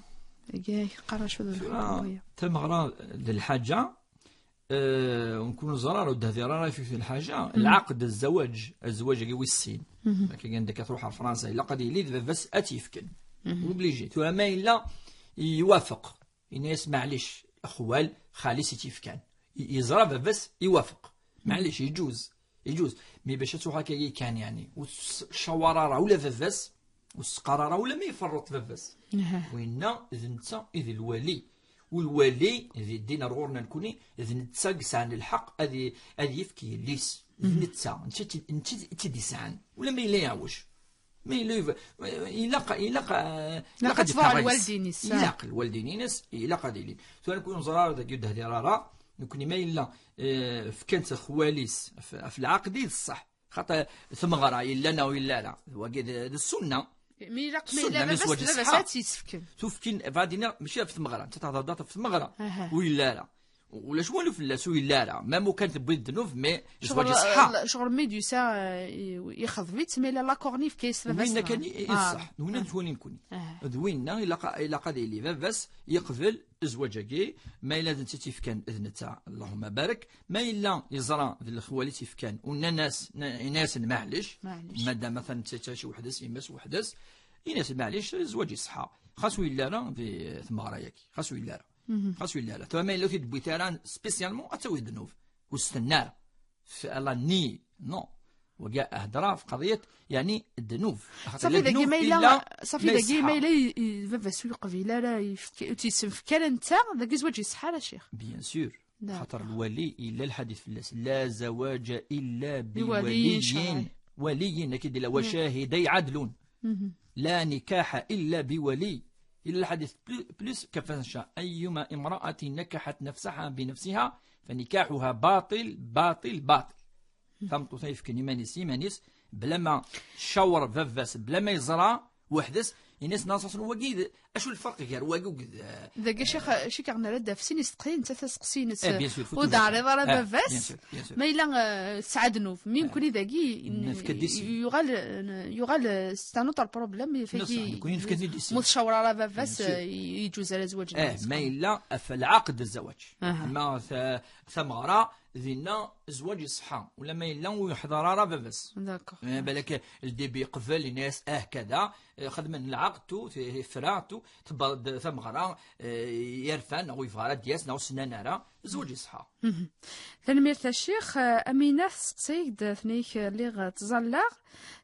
Ihi yeqqar acu d lxaṭer waya. Tameɣra d lḥaǧa, eh, ur neẓri ara, ur d-tehdir ara ɣef lḥaǧa. Lɛaqd, zzwaǧ, zzwaǧ-agi wis sin. Akka kan d akka truḥ ar Fransa, ilaq ad yili d baba-s ad t-yefken. Obligé. Tura ma yella iwafeq, yenna-yas: "Maɛlic, xwal, xali-s i tt-yefkan." I-, yeẓra baba-s iwafeq. Maɛlic, iǧuz. Iǧuz. Mi bac ad truḥ akka kan, yeɛni, ur tettcawar ara ula baba-s, ur teqqar ara ula ma iferreṭ baba-s. Winna d netta i d lwali. U lwali, di ddin ar ɣur-neɣ nekkni, d netta i yesɛan lḥeqq ad i-, ad yefk yelli-s. D netta, netta i tt-, netta i tt-id-yesɛan. Ula ma yella yeɛwej. Ma yella yebɣa, ilaq, ilaq, eh, ilaq ad tebɣ lwaldin-is. Ilaq lwaldin-ines, ilaq ad ilin. Tura nekkni ur neẓri ara dagi ur d-tehdir ara. Nekkni ma yella, eh, fkan-tt xwali-s f-, ɣef lɛaqd-is, d ṣṣeḥ. Xaṭer tmeɣra yella neɣ ur yella ara. D wagi d, d ssunna. Mi ilaq, ma yella baba-s, d baba-s ad tt-yesfken. Tufkin, bɣa ad iniɣ, mačči ɣef tmeɣra. Netta tehder ɣef tmeɣra. Ur yella ara. Ulac walu fell-as, ur yelli ara. Même ukan tewwi-d ddnub, mais zzwaǧ iṣeḥḥa. Ccɣel mi d-yusa, eh, i-, ixḍeb-itt, ma yella l'accord-nni yefka-yas baba-s. Winna kan i, i ṣṣeḥ. D winna nettwali nekkni. D winna ilaq, ilaq ad yili baba-s yeqbel zzwaǧ-agi, ma yella d netta i tt-yefkan d netta, Allahumma barak. Ma yella yeẓra d lexwal i tt-yefkan, u nnan-as, na-, yenna-yasen: "Maɛlic, maɛlic, madam atan netta yettɛici weḥd-s, yemma-s weḥd-s." Yenna-as: "Maɛlic, zzwaǧ iṣeḥḥa. Xas ur yelli ara di tmeɣra-agi, xas ur yelli ara." Xas wi lala. Tura ma yella ur t-id-tewwit ara spécialement, ad tawi ddnub. Ur s-tenna ara. F-, ala ni, non. Wagi hedra f qeḍyet, yeɛni ddnub. Axaṭer صافي، dagi ddnub ma yella, illa صافي، ma dagi ma yṣeḥḥa. Yella i, i baba-s ur yeqbil ara, yefk-, ur tt-yessenfk ara netta, dagi zzwaǧ yṣeḥḥa ara, ccix. Bien sûr. D'accord. Xaṭer lwali, yella lḥadit fell-as. لا زواج إلا بولي شرعي. Waliyin, akka i d-illa, وشاهدي عدل. لا نكاح إلا بولي. Yella lḥadit plus, plus كفاش. أيما امرأة نكحت نفسها بنفسها فنكاحها باطل، باطل، باطل. Tameṭṭut ay yefken iman-is, iman-is, bla ma tcawṛ baba-s, bla ma yeẓra weḥd-s, ini-as, nnan-as, wagi d, acu lferq gar wagi akked, eh, Dagi, Ccix, Ccix, aɣ-nerra-d ɣef sin isteqsiyen, netta taseqsi-ines, eh, bien sûr, faut ur toujours d-ɛriḍ ara, eh, baba-s. Bien sûr, bien sûr. Ma yella, eh, tesɛa ddnub, mi nekkni dagi, n-, Nefka-d isem. Yuɣal, n-, yuɣal, eh, c'est un autre problème, Nefka-d isem. Mu tcawṛ ara baba-s, bien sûr, eh, yeǧuz ara zzwaǧ-nni. Eh, ma yella ɣef lɛaqd zzwaǧ. Aha. Ma ta-, tameɣra, dinna zzwaǧ iṣeḥḥa, ula ma yella ur yeḥḍer ara baba-s. D'accord. Eh, balak ldibi yeqbel, yenna-yas, ah, kada, eh, xedmen lɛaqd, tu, t-, ifra, tu, tebbeḍ-d tameɣra, eh, yerfan, neɣ ur yebɣi ara ad d-yas, neɣ ur s-nnan ara, zzwaǧ iṣeḥḥa. Tanemmirt a Ccix. Eh, Amina tesseqsay-d, tenna-k, eh, lliɣ, eh, ttẓallaɣ,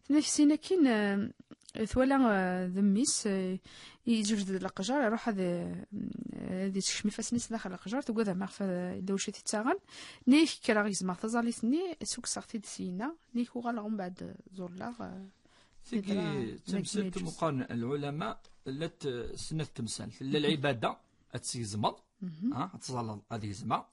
tenna-k sin akin, eh, twala, eh, d mmi-s, eh, yezweǧ d leqjar, iruḥ ad, eh, ad isekcem ifassen-is daxel leqjar, tugad ameɣ yella wacu i t-ittaɣen. Nnig kkreɣ gezmeɣ taẓallit-nni, ssukkseɣ-t-id syenna, nnig uɣaleɣ umbeɛd ẓullaɣ, eh, Tigi d tamsalt umi qqaren lɛulama, llant, eh, snat temsal. Tella lɛibada, ad tgezmeḍ, ah, ad tẓalleḍ ad gezmeɣ.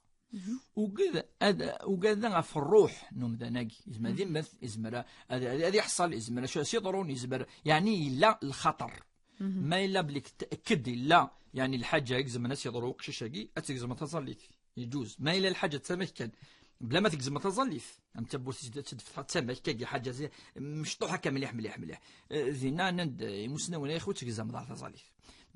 Ugad ad, ugad ɣef ṛṛuḥ n umdan-agi. Yezmer ad immet, yezmer ad, ad, ad iḥṣel, yezmer ad s-iḍrun, yezmer, yeɛni yella lxaṭer. Ma yella belli tetked yella, yeɛni lḥaǧa i izemren ad s-yeḍru uqcic-agi, ad tgezmeḍ taẓallit. Yeǧuz. Ma yella lḥaǧa d tamak kan, bla ma tgezmeḍ taẓallit, am tawwurt i s-d-, ad tedfeḍ d tamak, kagi ḥaǧa zi-, mecṭuḥ akka mliḥ, mliḥ, mliḥ. Eh, dinna nnan-d, eh, imusnawen, ay ixi ur tgezmeḍ ara taẓallit.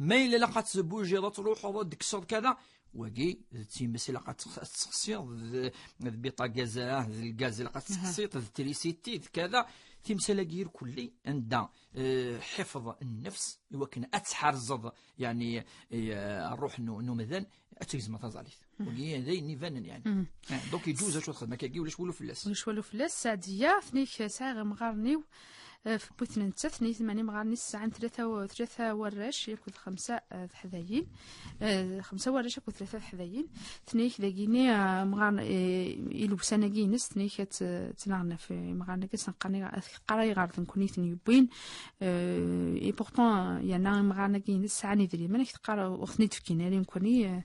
Ma yella ilaq ad tbujiḍ, ad truḥeḍ, ad d-tekkseḍ kada, wagi d times ilaq ad tx-, ad tessexsiḍ d, d biṭa gaza, d lgaz ilaq ad tessexsiḍ, d trisiti, d kada. Timsal-agi irkelli, anda, eh, ḥifḍ nnefs, i wakken ad tḥerzeḍ, yeɛni, eh, ṛṛuḥ n, n umdan, ad tgezmeḍ taẓallit. Wagi d ayen ibanen, yeɛni. Eh, donc, yeǧuz acu txedm akkagi, ulac walu fell-as. Ulac walu fell-as. Saɛdiya, tenna-k, sɛiɣ imɣaren-iw, eh, f-, wwiten nettat, tenna-k, meɛna imɣaren-is sɛan tlata, tlata warrac, akked xemsa, eh, teḥdayin. Eh, xemsa warrac akked tlata teḥdayin. Tenna-k dagini, eh, imɣaren, eh, ilewsan-agi-ines, tenna-k ad t-, ttnaɣen ɣef imɣaren-agi, ad sen-qqaren, ad teqqar ayɣer d nekkni i ten-yewwin. Eh, et pourtant, yerna imɣaren-agi-ines sɛan idrimen, ad k-teqqar ur ten-id-fkin ara i nekkni, eh,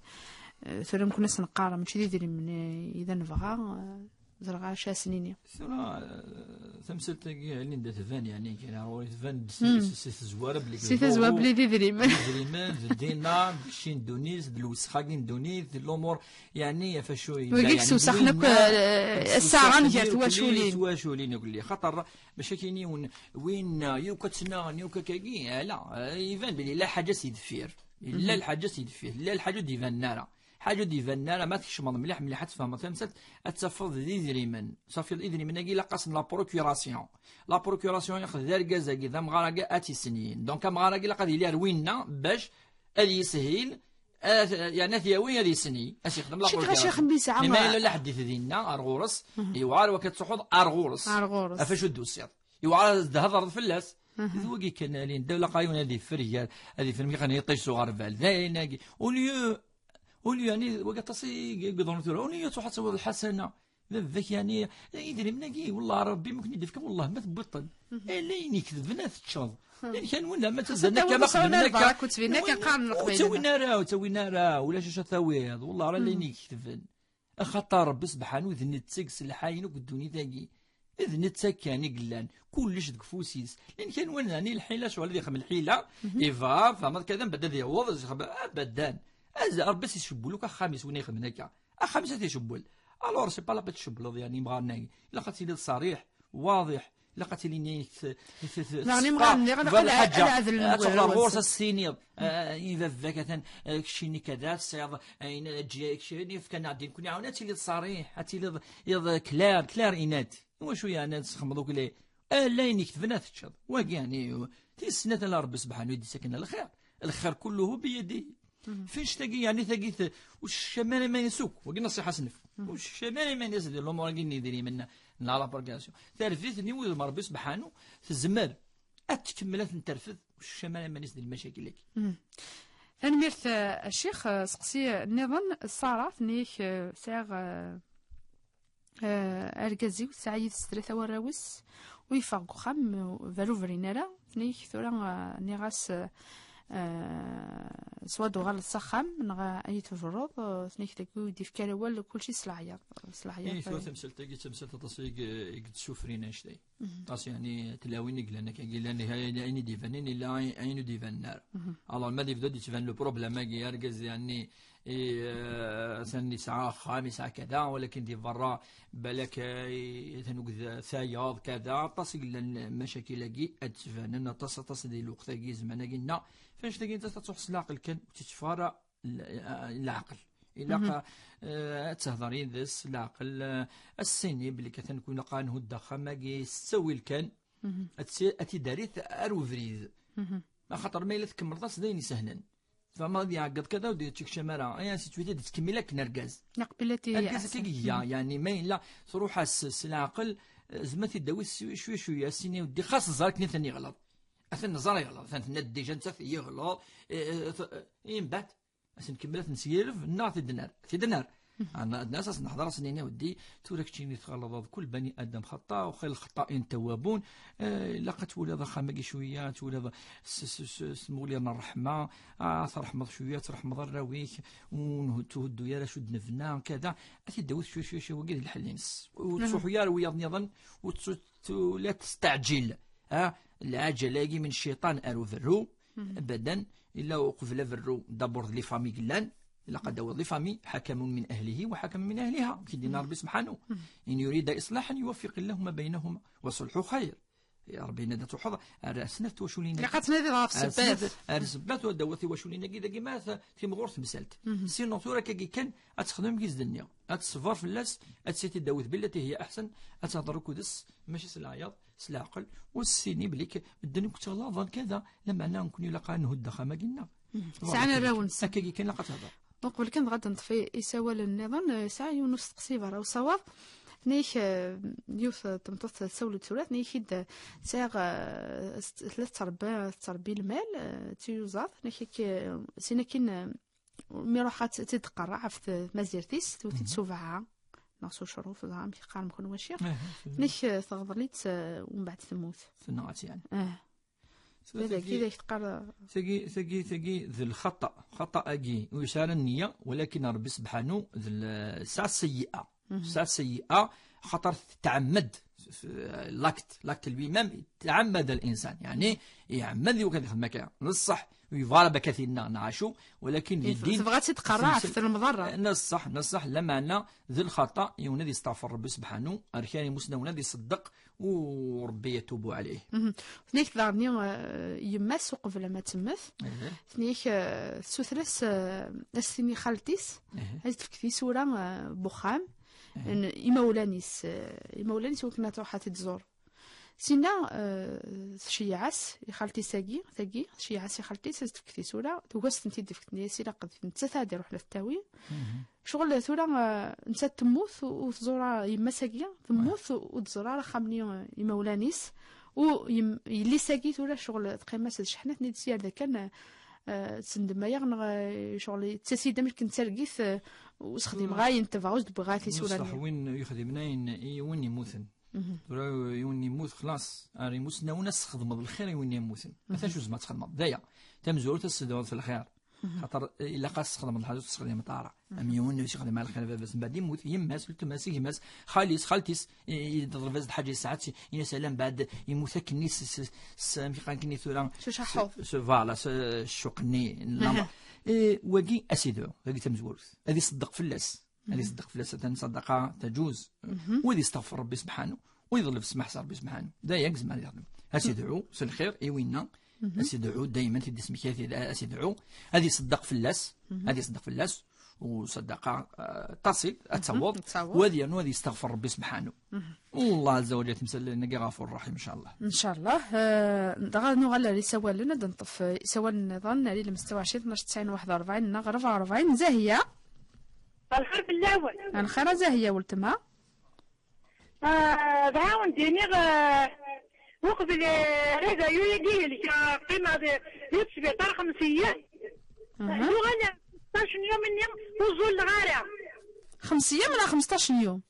Eh, tura mkun asen-qqar, mačči d idrimen, eh, i d nebɣa, eh, ẓriɣ ara acu ara sen-iniɣ. Tura, eh, tamsalt-agi, Linda, tban, yeɛni, kan, ɣur-i tban-d si, si, si tezwara belli Si tezwara belli d idrimen. D idrimen, d dina, d kečči n ddunit, d lwesxa-agi n ddunit, d lumuṛ, yeɛni, ɣef acu yella, Wigi yeɛni, ssewsaxen akk, eh, ssewsaxen gar twaculin. Twaculin, ugli. Xaṭer, mačči akken yiwen, win, eh, yuka ttnaɣen, yuka kagi, ala, eh, iban belli yella lḥaǧa si deffir. Yella lḥaǧa si deffir, yella lḥaǧa ur d-ibanen ara. Ḥaǧa ur d-ibanen ara, ma tkecmeḍ mliḥ, mliḥ ad tfehmeḍ tamsalt, ad tafeḍ d idrimen. Safi, idrimen-agi ilaq-asen la procuration. La procuration, yeqd d argaz-agi, d amɣar-agi, ad t-isnyin. Donc, amɣar-agi ilaq ad yili ar winna bac ad yishil, ad, yeɛni ad t-yawi ad yisni, ad s-yexdem la Cukkeɣ procuration. Ccix mmi yesɛa Mais ma yella lḥedd i t-dinna, ar ɣur-s, yewɛer wak ad truḥeḍ ar ɣur-s. Ar ɣur-s. Ɣef acu d-tusiḍ? Yewɛer ad d-thedreḍ fell-as. D wagi kan, alin, ddaw laqayun ad yeffer gar, ad yeffer mi xan yiṭij s uɣerbal. D ayen-agi. Au lieu, au lieu, yeɛni, wagi aṭas i, i yeḍrun tura. Au lieu ad truḥ ad tawiḍ lḥasana. Baba-k, yeɛni, idrimen-agi, wellah, Rebbi, mi ken-id-ifka, wellah, ma tewwiḍ-ten. Ala ayen iketben ad teččeḍ. Ayen kan win, ma ttazan akka, ma xedmen akka. Ur ttawin ara, ur ttawin ara, ulac acu ad tawiḍ. Wellah, ala ayen iketben. Axaṭer Rebbi sebḥanu d netta i yesselḥayen akk ddunit-agi. D netta kan i yellan, kullec deg ufus-is. Llan kan win, yeɛni, lḥila, ccɣel ad ixdem lḥila, iba, fehmeḍ, kada, mbeɛd ad yaweḍ, ad ixdem, abadan. Az-, Rebbi ad s-icewwel akk axxam-is win ixedmen akka. Axxam-is ad t-icewwel. Alors, c'est pas la peine tcewwleḍ, yeɛni, imɣaren-agi. Ilaq ad tiliḍ ṣariḥ, waḍiḥ, ilaq ad tili nnig t-, t-t-t-, Neɣ imɣaren-nni, ilaq ad, ad, ad ɛedlen ad truḥeḍ ɣur-s, ad s-tiniḍ, eh, i baba-k, atan, eh, keččini kada, tesɛiḍ ayen, eh, eǧǧ-, keččini fkan-aɣ-d, nekkni ɛawen, ad tiliḍ ṣariḥ, ad tiliḍ, iḍ, clair, clair et net. Iwacu yeɛni ad txedmeḍ akk lay-, ala ayen iketben ad teččeḍ? Wagi, yeɛni, tis snat, ala Rebbi sebḥanu i d-ittaken lxir. Lxir kulluhu biyadihi. F anect-agi, yeɛni tagi, ur teckam ara iman-is akk. Wagi nasiḥa snef. Ur teckam ara iman-is di lumuṛ-agi n yidrimen, n la procuration. Tarfit-nni, wid Ṛebbi subḥanu, tezmer ad tkemmel ad ten-terfed, ur teckam ara iman-is di lmacakil-agi. Tanemmirt, eh, a Ccix. Eh, seqsi nniḍen, Ṣara, tenna-ak, eh, sɛiɣ, eh, eh, argaz-iw, tesɛa yid-s tlata warraw-is, u yeffeɣ deg uxxam, eh, ur brin ara. Tenna-ak tura, eh, nniɣ-as, eh, s wa d-uɣaleḍ s axxam, neɣ ad yi-tebreḍ. Eh, tenna-ak dagi ur d-ifki ara awal, kulci s leɛyaḍ, s leɛyaḍ. Ih, tura tamsalt-agi d tamsalt aṭas i, i yettessufrin annect-a. Aṭas, yeɛni, tlawin i yellan akka, yellan ayen i d-ibanen, yella ayen ur d-ibanen ara. Alors, ma d-yebda d-yettban le problème-agi, argaz, yeɛni, i, eh, atan yesɛa axxam, yesɛa kada, walakin di berra, balak, eh, atan uked tayeḍ, kada, aṭas i yellan macakil-agi, ad d-ttbanen aṭas, aṭas di lweqt-agi, zzman-agi-nneɣ. F anect-agi, nettat ad truḥ s leɛqel kan, ur tt-tetteffeɣ ara l-, leɛqel. Ilaq, eh, ad tehder yid-s leɛqel, eh, ad s-tini belli atan kun ilaq ad nhudd axxam-agi s ttawil kan, ad tt-, ad t-id-terr ar ubrid. Axaṭer ma yella tkemmleḍ-as d ayen isehlen. Tfehmeḍ, ad iɛeggeḍ kada ur d-yettekcam ara. Ay, ansi ttwiti d-tettkemmil akken argaz. Argaz akka i iga, yeɛni ma yella truḥ-as s leɛqel, eh, zma t-id-tawi s-, cwi cwi, ad s-tini, weddi, xas ẓer akken atan yeɣleḍ. Atan neẓra yeɣleḍ, atan tenna-d déjà nettat yeɣleḍ, eh, eh, t-, eh, mbeɛd, ad s-nkemmel ad t-nessegref, neɣ ad t-id-nerr? Ad t-id-nerr. Ad n-, ad nas-as nehder, ad s-nini, weddi, tura keččini tɣelḍeḍ, kul bani Adam xaṭṭa, u xayr lxeṭṭain tawwabun. Eh, ilaq ad twaliḍ axxam-agi cwiya, ad twaliḍ s, s, s, s tmuɣli n ṛṛeḥma, ah, ad tṛeḥmeḍ cwiya, ad tṛeḥmeḍ arraw-ik, u ur nhuddu ara acu d-nebna, kada. Ad t-id-tawiḍ cwiya, cwiya, cwiya, wagi d lḥell-ines. Ur tettruḥu ara wiyaḍ nniḍen, ur tettru-, لا تستعجل. Ah, lɛaǧala-agi min cciṭan ar uberru, abadan, illa uqbel aberru, d'abord d les familles yellan, ilaq ad d-tawiḍ les familles, حكم من أهله وحكم من أهلها, ki d-yenna Ṛebbi subḥanu, إن يريدا إصلاحا يوفق الله ما بينهما والصلح خير. Ya Ṛebbi, yenna-d ad truḥeḍ ar snat twaculin-agi. Ilaq ad tnadiḍ ɣef ssebbat. Ar ssebbat, u ad d-tawiḍ tiwaculin-agi dagi ma t-, timɣur temsalt. Sinon, tura akkagi kan, ad texdem gis d-nniɣ. Ad teṣber fell-as, ad tt-id-tawiḍ بالتي هي أحسن, ad tehder akked-s, mačči s leɛyaḍ, s leɛqel, u s-tini belli k-, medden akk ttɣalaḍen kada, lameɛna nekkni ilaq ad nhudd axxam-agi-nneɣ. Sɛan arraw-nsen. Akkagi kan ilaq ad tehder. Donc, uqbel kan dɣa ad neṭṭef i-, isawalen nniḍen, eh, sɛiɣ yiwen n usteqsi berra usawaḍ. Tenna-ak, eh, yiwet, eh, tmeṭṭut tessawel-d tura, tenna-ak-id, eh, sɛiɣ, eh, s-, tella tettrebbi, tettrebbi lmal, eh, d tiyuzaḍ, tenna-ak, eh, sin akin, eh, mi ruḥ ad tt-, tt-id-tqerreɛ ɣef tmazirt-is, tewwet-itt s ubeɛɛa, neɣ s ucruf, ẓer amek i qqaren mkun waci. Tenna-ak, eh, teɣḍel-itt, eh, umbeɛd temmut. Tenɣa-tt, yeɛni. Eh. Tura tagi, tagi, tagi d lxaṭa. Xaṭa-agi ur yesɛi ara nniya, walakin Ṛebbi subḥanu d l-, tesɛa seyyi'a. Tesɛa seyyi'a, xaṭer tetɛemmed, l'acte, l'acte lui-même, يتعمد الإنسان. Yeɛni, iɛemmed i wakken ad ixdem akka. D ṣṣeḥ, ur yebɣa ara bakat-inna neɣ acu, walakin di ddin tebɣa ad tt-id-tqerreɛ ɣef lmeḍerra. D ṣṣeḥ, d ṣṣeḥ, lameɛna d lxaṭa, yiwen ad yesteɛfer Ṛebbi subḥanu, ar kra imusnawen ad iṣeddeq, u Ṛebbi yatubu ɛlih. Tenna-ak daɣen, eh, yemma-s uqbel ma temmet. Tenna-ak, eh, tessuter-as, eh, ad s-tini xalti-s, ad tefk tisura, eh, n uxxam, n imawlan-is, eh, imawlan-is, i wakken ad truḥ ad t-id-tẓur. Sinna, eh, tceyyeɛ-as i xalti-s-agi, tagi, tceyyeɛ-as i xalti-s, ad s-tefk tisura, tugi ad s-tent-id-tefk, tenna-as ilaq d nettat ad iruḥen ad t-tawi. Ccɣel tura, eh, nettat temmut, u-, ur tẓur ara yemma-s-agi, temmut, u-, ur tẓur ara axxam-nni, eh, imawlan-is, u yem-, yelli-s-agi tura ccɣel teqqim-as d cceḥna, tenna-d s yarda kan, eh, eh, tsendem aya neɣ, eh, ccɣel yettas-iyi-d amek n targit, eh, ur sexdimeɣ ayen tebɣa, ur s-d-wwiɣ ara tisura-nni. Ṣṣeḥ, win yexdimen ayen i win yemmuten. Tura yiwen yemmut, xlaṣ, ar imusnawen ad sxedmeḍ lxir i win yemmuten. Ata acu tzemreḍ txedmeḍ. D aya. Tamezwarut, ad s-tedɛuḍ f lxir. Xaṭer, eh, ilaq ad s-txedmeḍ lḥaǧa ur tt-sexdimeḍ ara. Am yiwen ur yexdim ara lxir i baba-s, mbeɛd yemmut, yemma-s, weltma-s, gma-s, xali-s, xalti-s, i, i, teḍleb-as-d ḥaǧa, yesɛa-tt, ini-as ala, mbeɛd yemmut akkenni s, s, s, amek qqaren akkenni tura? S ucaḥḥuḍ. S, s, voilà, s, s ccuq-nni n lameṛ. Eh, wagi ad s-idɛu, wagi tamezwarut. Ad iṣeddeq fell-as. Ad iṣeddeq fell-as, atan ṣṣadaqa taǧuz. U ad isteɣfer Ṛebbi subḥanu. U yeḍleb ssmaḥ s Ṛebbi subḥanu. D aya i yezmer ad yexdem. Ad s-idɛu s lxir i winna. Ad s-idɛu dayman, tid ismekya, ad s-idɛu. Ad iṣeddeq fell-as. Ad iṣeddeq fell-as. وصدقة، آه، تصل، أتصور. أتصور. وهذه أنه هذه يستغفر ربي سبحانه. والله عز وجل تمثل لنا غفور رحيم إن شاء الله. إن شاء الله. آه، دغا نوغال لي سوال لنا، دنطف سوال نظن، ناري لمستوى عشرين، اثناش، تسعين، واحد وأربعين، نغرب أربعين. زاهية. الخير في الأول. الخير زاهية ولتما. آه، دعاون ديني، آه، وقبل، آه، هذا يو يجي لك، آه، قيمة ب-، يتسبيطار خمسين. أها. يوغال خمسطاش يوم مني وزول الغارة. خمس أيام ولا خمسطاش يوم؟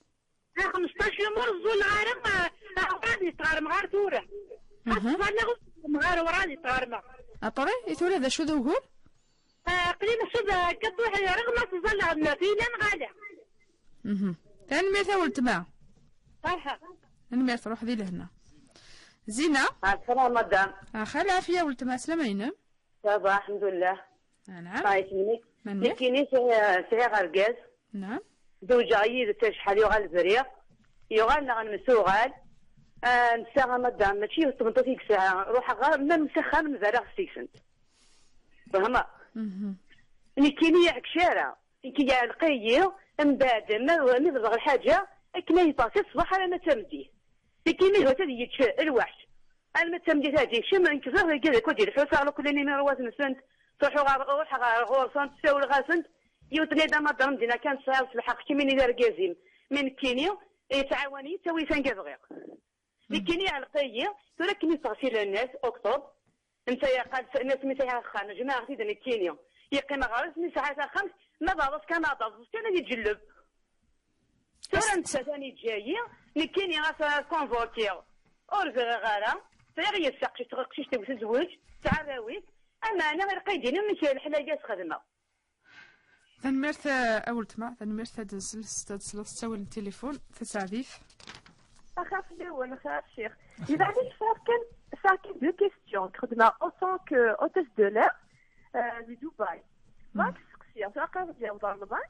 آه، خمسطاش يوم وزول الغارة، آه، آه، غادي يتغرم غير ثورة. أها. أصبر لغ-، غير وراني يتغرم. أبري، إي ثورة ذا شو ذو قول؟ آه، قليل شو ذا، كتوحي رغم تظل عندنا في لين غالي. مهم. تنميرت أ ولتما. أها. تنميرت، روح ذي لهنا. زينة. السلام مدام. أخا العافية ولتما، سلام عينم. صافا، الحمد لله. آه، نعم. الله يسلمك. من مير؟ نكيني سي-، سعيغ أرقاز. نعم. زوجة يد شحال يغال بريغ. يغال نغن مسوغال. آه، نسا مدام، ماشي هو تمنطوط يكسع. روح غا، ما مسخن مزال غسيسنت. فهمت؟ مهم. نكيني يعكشارة. كي يعلقي، من بعد ما، ما بغى الحاجة، كنا يباسي الصباح على ما تمديه. كي ما هو تدي يتش الوحش. على ما تمدي تاجي، شم انكسر كذا كودي الحوسة على كل نيميروات نسنت، تروحوا غار، روح غار غورسنت، تساول غاسنت، يوتني دا ما درم دينا كان ساعة الحق كي من إذا رقازين. من كينيو، يتعاوني، تسوي سان كذا غير. لكن يعلقي، تركني تغسيل الناس، أكتوب. انت يا قال س-، الناس مثل هاخا، جماعة غير نكيني. يقيم غرس، من ساعة خمس، ما بعرف كان هذا، كان يجلب. ترى انت ثاني جاية، نكيني غاس كونفورتيو. أور غير غارة، غير يسقش، تغقشش توت الزوج، تعراويت. أما أنا غير قيدين، من شي الحلاقة خدمة. Tanemmirt, a weltma, tanemmirt ad nsel-, ad nsel s ttawil n tilifun, tasaɛdit. Axaf fell-awen, axaf ccix. Axaf. Iban-d sɛiɣ kan, sɛiɣ kan deux questions. Xedmeɣ autant que hôtesse de l'air, euh, di Dubaï. Bɣiɣ ad k-sseqsiɣ, tura qrib ad yaweḍ Remḍan.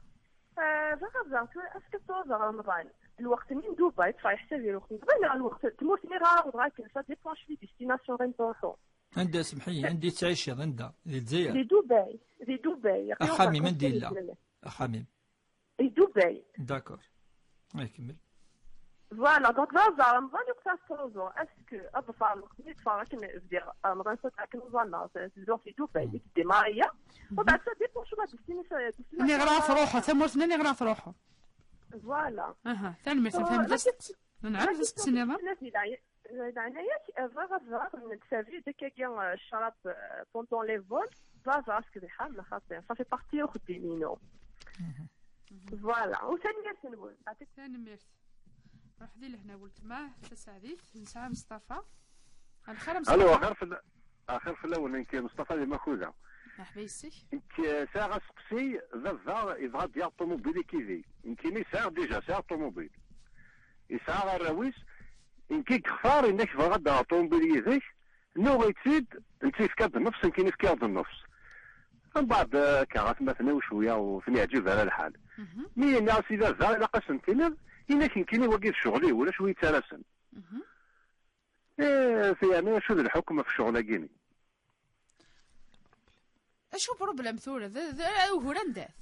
Euh, bɣiɣ ad ẓreɣ tura, est-ce que tura ẓer Remḍan, lweqt-nni n Dubaï, ttfeɣ yeḥsab i lweqt n Dubaï, neɣ lweqt n tmurt-nni ɣer Remḍan akken, ça dépend cwi destination i nettruḥu. Anda, semḥ-iyi, anda i tettɛiciḍ, anda? Di Lezzayer? Di Dubaï, di Dubaï. Axxam-im anda yella? Axxam-im? Di Dubaï. D'accord. Ay, kemmel. Voilà, donc là, ẓer Remḍan, yuqsa ttruẓu. Est-ce que ad ḍfeɣ lweqt-nni, ḍfeɣ akken bdiɣ Remḍan, soit akken uẓaneɣ, tedduɣ di Dubaï, i teddi Maria. Ubeɛd, ça dépend cwi destination, destination. Niɣ ɣer ad truḥeḍ, tamurt-nni niɣ ɣer ad truḥeḍ. Voilà. Aha, tanemmirt, so, tafham-d la as-, question, nɛam, la question, tasteqsi-nniḍen? Di leɛnaya-k, bɣiɣ ad ẓreɣ, nekk savi deg-agi, euh, ccrab, euh, pendant les vols, bɣiɣ ad ẓreɣ est-ce que d lḥaram neɣ xaṭi. Ça fait partie uxeddim-inu. Voilà. U tanemmirt-nwen. Tanemmirt. Ruḥ di lehna weltma, tasaɛdit, nesɛa Mustafa. Alxir a Mustafa. Alo, axir fell-, axir fell-awen, nekk Mustafa di Makuda. Merḥba yes-k. Nekk, eh, sɛiɣ aseqsi, baba yebɣa ad d-yaɣ ṭumubil i kidi. Nekkini sɛiɣ déjà, sɛiɣ ṭumubil. Yesɛa arraw-is, nekk i yextar, yenna-k bɣiɣ ad d-aɣeɣ ṭumubil yid-k, nuɣ-itt-id, netta yefka-d nnefs, nekkini fkiɣ-d nnefs. Mbeɛd, eh, akka, atmaten-iw cwiya ur ten-yeɛǧib ara lḥal. Mhm. Mi yenna-as i baba, ilaq ad sen-tiniḍ, yenna-k nekkini wagi d ccɣel-iw, ulac wi yettarasen. Mhm. Eh, yeɛni acu d lḥukm ɣef ccɣel-agi-ni? Acu problem tura? D, d, ugur anda-t?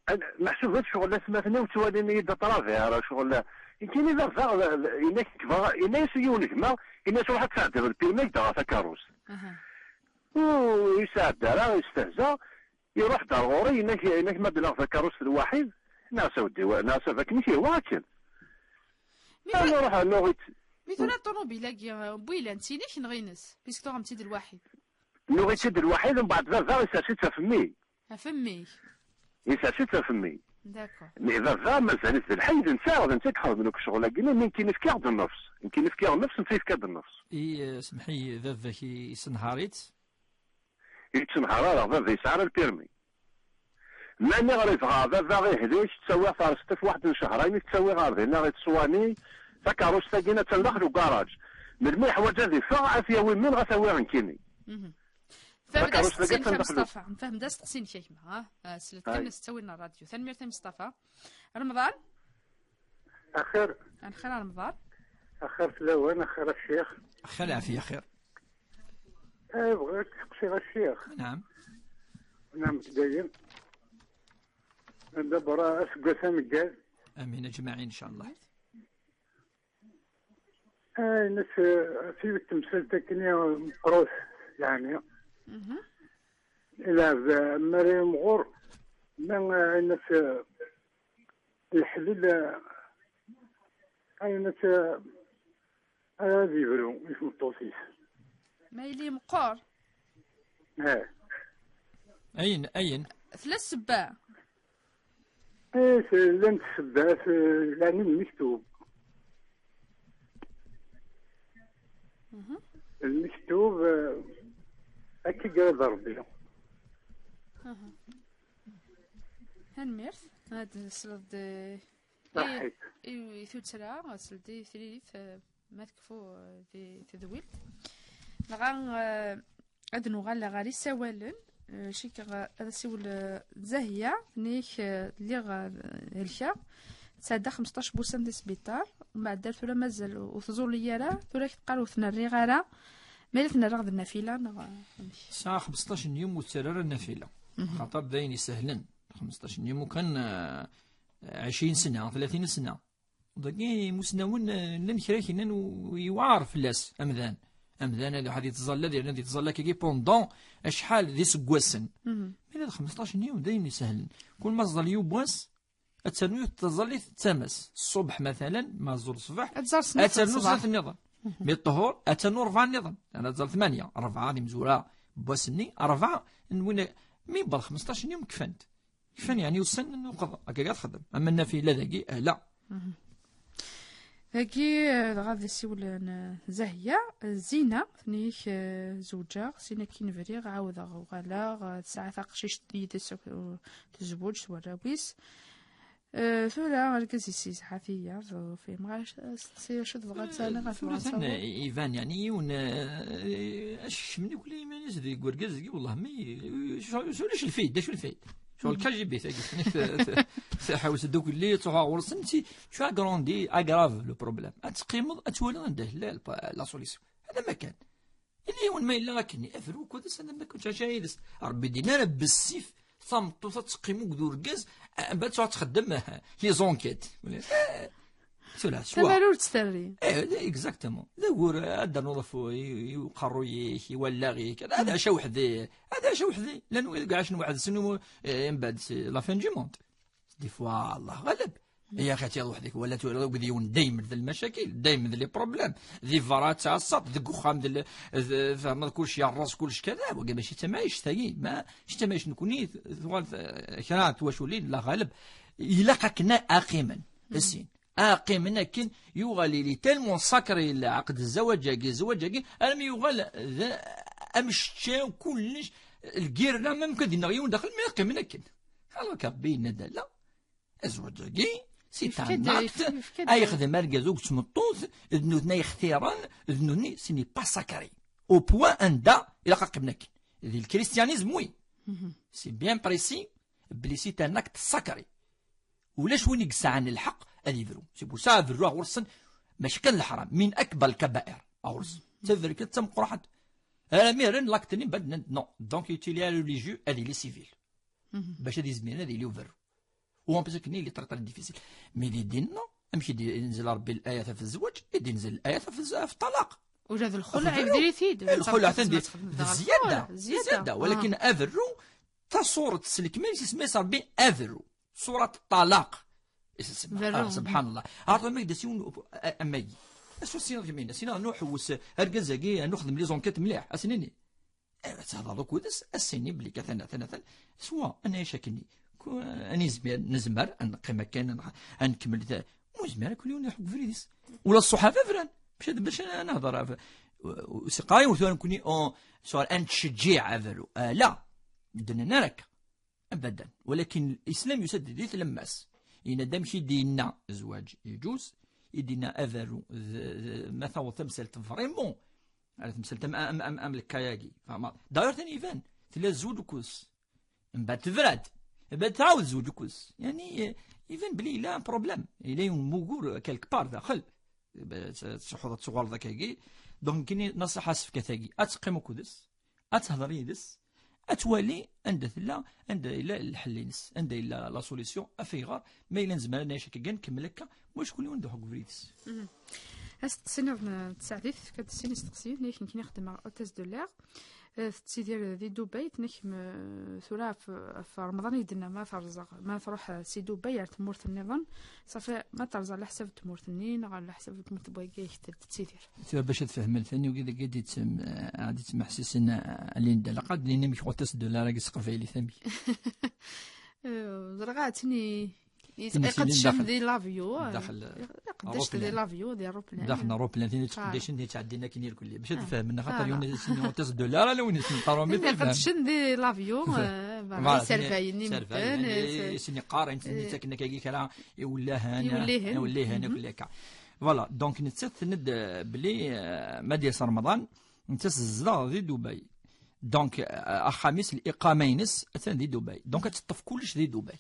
Ad, meḥsub ad ccɣel atmaten-iw ttwalin-iyi-d aṭrabiṛ, ccɣel, nekkini d ardaɣ, d, d, yenna-k nekk bɣa, yenna-yas i yiwen gma, yenna-yas ruḥ ad tesɛeddiḍ lpirmi, ad k-d-aɣeɣ takeṛṛust. Aha. Ur yesɛedda ara, yestehza, iruḥ-d ar ɣur-i, yenna-k, yenna-k ma d-naɣ takeṛṛust lwaḥid, neɣ s aweddiw, neɣ s abakken i k-yehwa akken. Mi tura, nuruḥ, nuɣ-itt. Mi tura ṭumubil-agi, euh, n wilan, d tin-ik neɣ ines? Puisque tuɣem-tt-id lwaḥid. Nuɣ-itt-id lwaḥid, mbeɛd baba isers-itt ɣef mmi. Ɣef mmi-k. Isers-itt ɣef mmi. D'accord. Mi baba mazal-it d lḥay, d netta, d netta i iḥeḍmen akk ccɣel-agi-nni, mi nekkini fkiɣ-d nnefs. Nekkini fkiɣ nnefs, netta yefka-d nnefs. I, eh, semḥ-iyi, baba-k i-, isenher-itt? Yettenher ara, baba yesɛa ara lpirmi. Ma niɣ yebɣa baba ihlik, ttawiɣ-t ɣer sṭif waḥed n cehrayen, i t-ttawiɣ ɣer dinna, i t-ttwani, takeṛṛust-agi attan daxel ugaṛaj. Melmi yeḥwaǧ ad iffeɣ, ad t-yawi mmi neɣ ad t-awiɣ nekkini. Mhm. Nfehmed asteqsi-nnek a Mustafa, nfehmed asteqsi-nnek a gma, ha? Ah, slet kan, as-ttawil n ṛṛadyu. Tanemmirt a Mustafa. Remḍan? Axir. Axir a Remḍan. Axir fell-awen, axir a ccix. Axir lɛafiya, axir. Eh, bɣiɣ ad k-seqsiɣ a ccix. Naɛam. Naɛam, dayem. Dabra aseggas ameggal. Amin ajmaɛin, ncallah. Ayen s-, s yiwet temsalt akken meqqrut, yeɛni. Mhm. Ilɛeb, eh, mi ara yimɣur, ma, eh, ayen s-, leḥlil, eh, ayen s-, ara ad yebru i tmeṭṭut-is. Ma yili meqqer. Eh. Ayen, ayen? Tella ssebba. Eh, llant ssebbat, eh, lɛni lmektub. Mhm. Lmektub, eh, akka i yerad Rebbi. Mhm. Tanemmirt. Ad tesleḍ, eh, i, i, i tuttra, ad tesleḍ i tririt, eh, ma tekfu, eh, di tedwilt. Dɣa, eh, ad nuɣal ɣer isawalen. Eh, cikkeɣ, eh, ad asiwel, eh, Zahya, tenna-k, eh, lliɣ, eh, helkeɣ, tesɛedda xmesṭac n wussan di sbiṭar, mbeɛd ar tura mazal ur tẓulli ara, tura ak-teqqar ur ten-rriɣ ara, ma yella ten-rriɣ d nnafila, neɣ, eh, amek? Tesɛa xmesṭac n yum ur tettarra ara nnafila. Mhm. Xaṭer d ayen isehlen. Xmesṭac n yum kan, eh, ɛecrin sna, tlatin sna. Dagi imusnawen, eh, llan kra knan u-, yewɛer fell-as amdan. Amdan ad iḥad yetẓalla, ad yerna ad yetẓalla kagi pendant acḥal d iseggasen. Mhm. Ma d xmesṭac n yum d ayen isehlen. Kul ma tẓall yiwwas, ad ternu yiwet tẓallit d tama-s. Ṣṣubeḥ, matalan, ma tẓur ṣṣbeḥ, ad tẓall snat ad ternu ṣṣbeḥ. Snat nniḍen. Mhm. Mi ṭṭhur, ad ternu rebɛa nniḍen. Ad tẓall tmanya, rebɛa d imezwura n wass-nni, rebɛa n win, mi yewweḍ xmesṭac n yum kfant. Kfan, yeɛni, ussan n uqeḍ, akka i txeddem. Ama nnafila dagi, eh, la. Mhm. Dagi, eh, dɣa ad isiwlen, eh, Zahya, eh, Zina, tenna-k, eh, zewǧeɣ, sin akkin briɣ, ɛawdeɣ, uɣaleɣ, eh, tesɛa taqcict yid-s, eh, tezweǧ s warraw-is. Eh, tura argaz-is yesɛa tiyaḍ, ur fhimeɣ ara s-, s-, acu tebɣa ad tali ɣef tura tebɣa ad taweḍ. Iban, yeɛni, yiwen, eh, asekcem n ukli iman-is deg urgaz-agi, wellah, mi, ulac lfayda, acu lfayda? Sur le K G B, tagi. Tḥewwes-d akk-, li tṛuḥ ɣur-sen, si, tu as grandi, aggrave le problème. Ad teqqimeḍ, ad twaliḍ anda tella la, la solution. Hada ma kan. Yella yiwen ma yella akken, abru akked-s, hada ma kan, ttɛic yid-s. Rebbi d-yenna ara bessif, tameṭṭut ad teqqim akked urgaz, eh, ba ad tṛuḥ txeddem, eh, les enquêtes. Eh, tura, swa. Tamara ur tt-terri. Eh, exactement. D ugur, eh, ad d-ternuḍ ɣef u-, i, i uqerruy-ik, i wallaɣ-ik, ad ɛac weḥd-i, ad ɛac weḥd-i. Llan wid i iɛacen weḥd-sen, eh, mbeɛd, c'est la fin du monde. Des fois, Allah ɣaleb. Ay axi ad tiyaḍ weḥd-k, wala tura akked yiwen daymen d lmacakil, daymen d les problèmes. Di berra d taɛeṣṣabt, deg uxxam d l-, d, fehmeḍ kullec yerreẓ, kullec kada, wagi mačči d tamɛict, tagi, ma, mačči d tamɛict nekni, tuɣal, eh, kra n twaculin, Allah ɣaleb, ilaq akken a, a qqimen, a sin. A qqimen akken, yuɣal il est tellement sacré leɛqed, zzwaǧ-agi, zzwaǧ-agi, armi yuɣal d amceččaw, kullec, lgirra, ma mkad inneɣ yiwen daxel, mi qqimen akken. Alors que Rebbi yenna-d, la, azwaǧ-agi, c'est un acte, yefka-d, yefka-d ay yexdem argaz akked tmeṭṭut, d nutni ay ixtiren, d nutni, ce n'est pas sacré. Au point anda ilaq ad qqimen akken. Di le christianisme, oui. Mhm. C'est bien précis, belli c'est un acte sacré. Ulac win i yesɛan lḥeqq ad yebru. C'est pour ça, berru ɣur-sen, mačči kan leḥram, min akbar lkabair, ɣur-sen. D taberkat d tameqqrant. Armi rran l'acte-nni, mbeɛd nnan-d, non. Donc, il est religieux, ad yili civil. Mhm. Bac ad izmiren ad yili uberru. U en plus, akken, il est très, très difficile. Mais di ddin, non. Amek i d-yenzel Rebbi l'ayat ɣef zzwaǧ, i d-yenzel l'ayat ɣef zzwaǧ, ɣef ṭṭalaq. Ula d lxelɛa, ɣef uberru. Ibdir-it-id. Eh, lxelɛa atan d zzyada, zzyada, ah, walakin aberru, taṣuret s lekmal, isemma-yas Rebbi aberru. Ṣurat ṭṭalaq. Is-, subḥan-, berru. Subḥanallah. Ɛerḍ amek d asiwen, a-, amagi. Acu s-iniḍ kemmini? As-iniḍ, nuḥewwes argaz-agi, ad nuxdem les enquêtes mliḥ. As-nini. Eh, ad tehḍeṛ akked-s, ad s-tini belli atan, atan, atan, swa, ad nɛic akkenni. Ku-, ad nizmir, nezmer, ad neqqim akken, ad nex-, ad nkemmel ta-, ur yezmir akk yiwen iruḥ deg ubrid-is. Ula ṣṣuḥaba bran. Bac ad, bac ad nehḍeṛ ɣef, u-, u-, si qqar-, ur tura nekkni, oh, ṣṣuṛ, ad nettcejjiɛ aberru. Ah, la. Medden nnan ara akka. Abadan. Walakin Islam yusa-d di tlemmast. Yenna-d amek i d-yenna zzwaǧ yeǧuz, i d-yenna aberru d, d, ma taweḍ tamsalt vraiment, ar temsalt am, am, am, am lekka-agi. Fehmeḍ? D'ailleurs, tani iban, tella zzwaǧ ukus. Mbeɛd tebra-d. Mbeɛd tɛawed zzwaǧ ukus. Yani, eh, iban belli yella un problème. Yella yiwen n wugur quelque part daxel. Ba-, t-, tṣuḥuḍ ad tuɣaleḍ akkagi. Donc, nekkini, naṣiḥa asefk-a tagi. Ad teqqim akked-s. Ad tehḍeṛ yid-s. ad twali anda tella, anda yella lḥell-ines, anda yella la solution, af ayɣer ma yella nezmer ad nɛic akka, ad nkemmel akka, ma acku yiwen d uḥeg ubrid-is. Asteqsi-nniḍen n tsaɛdit, tefka-d sin isteqsiyen, yak nekkini xeddmeɣ hôtesse de l'air. Eh, tettidir di Dubai, tenna-k, eh, tura ɣef, ɣef Remḍan i d-tenna ma terẓeɣ, ma truḥ, eh, si Dubai ar tmurt nniḍen, safi ma terẓa leḥsab n tmurt-nni neɣ leḥsab n tmurt n wagi i tettidir. Tura bac ad fehmen tani wigi dagi d-ittem-, eh, ad itmeḥsisen, eh, Linda, laqad d-nini amek hôtesse de l'air-agi s teqbaylit, amek? Eh, ẓriɣ ad tini Iqeddcen di l'avion, iqeddcen di l'avion, di aeroplan. Daxel n aeroplan, tin yettqeddicen, tin yettɛeddin akken irkelli. Bac ad fehmen, axaṭer yiwen ur as-yenni hôtesse de l'air, ala win yesnelṭaren. Iqeddcen di l'avion, iservayen i medden, iservayen, i sen-yeqqar, i sen-yettaken akkagi kra iwellihen, iwellihen, akk akka. Voilà, donc nettat tenna-d, eh, belli, eh, ma d-yas Remḍan, nettat tezdeɣ di Dubai. Donc, eh, axxam-is, liqama-ines, atan di Dubai. Donc, ad teṭṭef kullec di Dubai.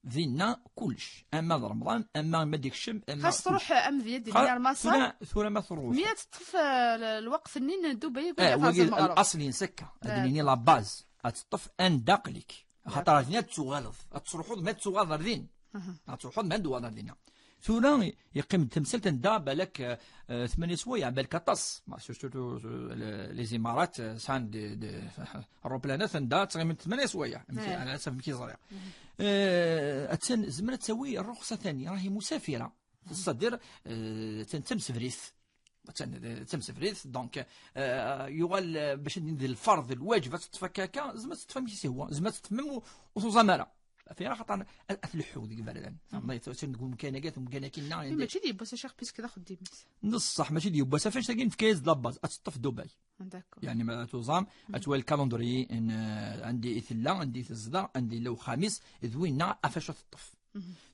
Dinna kullec, ama d Remḍan, ama ma d-ikcem, ama xas truḥ amedya d-nni ar Maṣer. Tura, tura ma truḥ, mi ad teṭṭef, eh, l-, lweqt-nni n Dubai, eh, wagi d Lmeɣreb. L'aṣl-ines akka, ad d-nini la base, ad teṭṭef anda aql-ik. Axaṭer ar din ad tuɣaleḍ, ad truḥeḍ, ma ad tuɣaleḍ ar din. Ad truḥeḍ, ma ad tuɣaleḍ ar dinna. Tura yeqqim-d tamsalt anda balak, eh, eh, tmanya swayeɛ, balak aṭas. Ma, surtout, eh, les Imarat, eh, sɛan de, de, ṛṛuplanat anda ttɣimint tmanya swayeɛ. Amek, eh, ala ḥsab amek i ẓriɣ. Eh, attan, zemret ad tawi ṛṛuxṣa tani, rahi musafira. C'est-à-dire, eh, attan d tamsebrit. Attan d tamsebrit, donc, eh, yuɣal, eh, bac ad d-nini d lferḍ, lwaǧeb, ad teṭṭef akka, akka, zemret ad teṭṭef amek i s-ihwa, zemret ad teṭṭef même ur, ur tuẓam ara. Ɣef ayen axaṭer ad, ad tleḥḥu deg iberdan. Tfehmeḍ, attan deg umkan-agi, deg umkan-agi-nneɣ. Mačči d yiwwas a Ccix, puisque d axeddim-is. D ṣṣeḥ, mačči d yiwwas, af anect-agi nefka-yas-d la base, ad teṭṭef Dubai. D'accord. Yeɛni ma tuẓam, ad twali le calendrier n, eh, anda i tella, anda i tezdeɣ, anda yella uxxam-is, d winna af acu ad teṭṭef.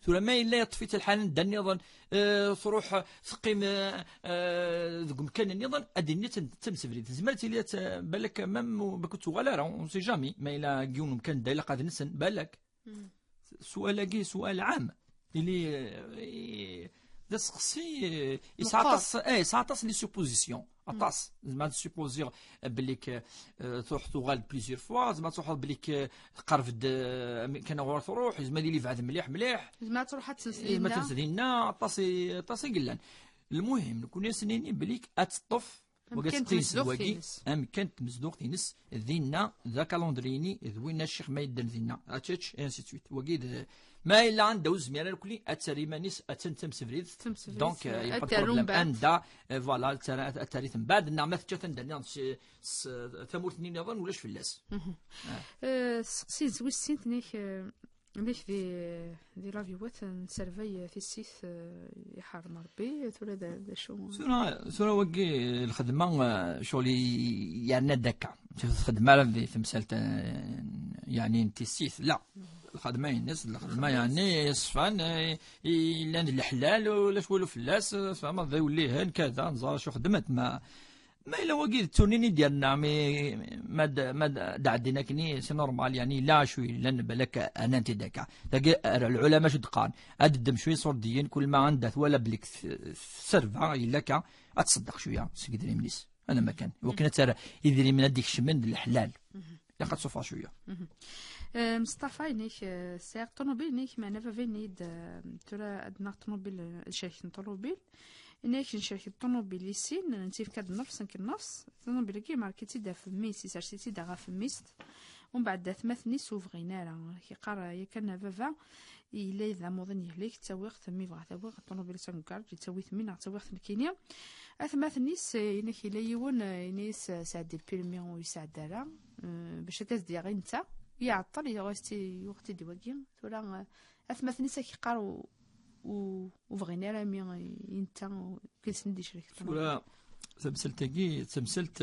Tura ma yella yeṭṭef-itt lḥal anda nniḍen, eh, truḥ, eh, teqqim, eh, eh, deg umkan nniḍen, ad d-nini d tamsebrit. Tezmer ad tili, eh, balak, même, balak ur tuɣal ara, on sait jamais. Ma yella deg yiwen umkan da ilaq ad nessen, balak. Sual-agi, sual ɛam. Ili, eh, d aseqsi, eh, yesɛa aṭas, eh, yesɛa aṭas les suppositions. Aṭas. Zeɛma ad supposiɣ, eh, belli k-, eh, truḥ tuɣal plusieurs fois, zeɛma ad truḥeḍ belli k-, tqerreb-d, eh, kan ɣur truḥ, zeɛma ad yili yebɛed mliḥ, mliḥ. Zeɛma ad truḥ ad tens dinna. Zeɛma ad tens dinna, aṭas i, aṭas i yellan. Lmuhim, nekni ad s-nini belli k-, ad teṭṭef, wagi ad teqqim wagi, amkan n tmezduɣt-ines, dinna, d akalendriyi-nni, d winna ccix ma yeddan dinna, ad tečč, et ainsi de suite. Wagi d, ma yella anda ur tezmir ara nekni, ad terr iman-is, attan d tamsebrit. Tamsebrit, donc, eh, eh, il y a pas de problème. Anda, eh, voilà, ad terr-, ad terr-it mbeɛd, neɣ ma tečča-t anda nniḍen s, s tamurt-nni nniḍen, ulac fell-as. Eh, seqsi wis sin, tenna-k, eh, Amek di, di l'avion-a nservay tissit, eh, iḥerrem Rebbi, tura d, d acu? Tura, tura wagi lxedma, eh, ccɣel i, yerna-d akka. Ur txeddem ara di temsalt, eh, yeɛni n tissit, la. Lxedma-ines, lxedma yeɛni yeṣfan, eh, i, yellan d leḥlal, ulac walu fell-as, eh, tfehmeḍ, d iwellihen, kada, nẓer acu xeddment, ma Ma yella wagi d tunin i d-yerna, mi, ma d-, ma d-, d-ɛeddin akkenni, c'est normal, yeɛni, yella acu yellan, balak, rnan-t-id akka. Dagi, ar-, lɛulama acu d-qqaren? Ad d-ddem cwi iṣurdiyen, kul ma anda twala belli t-, tserba, yella akka, ad tṣeddeq cwiya seg idrimen-is. Ana ma kan. Wakken ad terr idrimen ad d-ikecmen d leḥlal. Ilaq ad tṣufeɣ cwiya. Eh, Meṣṭafa, inek, eh, sɛiɣ ṭunubil, inek, meɛna baba yenna-yi-d, eh, tura ad naɣ ṭunubil, eh, ad cerken ṭunubil. Yenna-yak, necrek ṭunubil i sin, nettifka-d nnefs, nekk nnefs. Ṭunubil-agi, imerk-itt-id ɣef mmi-s, isers-itt-id ɣef mmi-s. Umbeɛd, atmaten-is ur bɣin ara. Yeqqar, yakan a baba, yella d amuḍin yehlek, ttawiɣ-t, mi bɣa tawiɣ, ṭunubil-is ameggaṛ, yettawi-t mmi neɣ ttawiɣ-t nekkini. Atmaten-is, eh, inek yella yiwen, eh, yenna-yas, eh, sɛeddi lpirmi ur yesɛedda ara, eh, bac akka s-d-yaɣi netta. Iɛeṭṭel, yuɣ-as-tt-, yuɣ-t-id wagi. Tura, eh, atmaten-is ak yeqqar u-, u-, ur bɣin ara mi i netta u-, ken-sen-d icrek. Tura, tamsalt-agi d tamsalt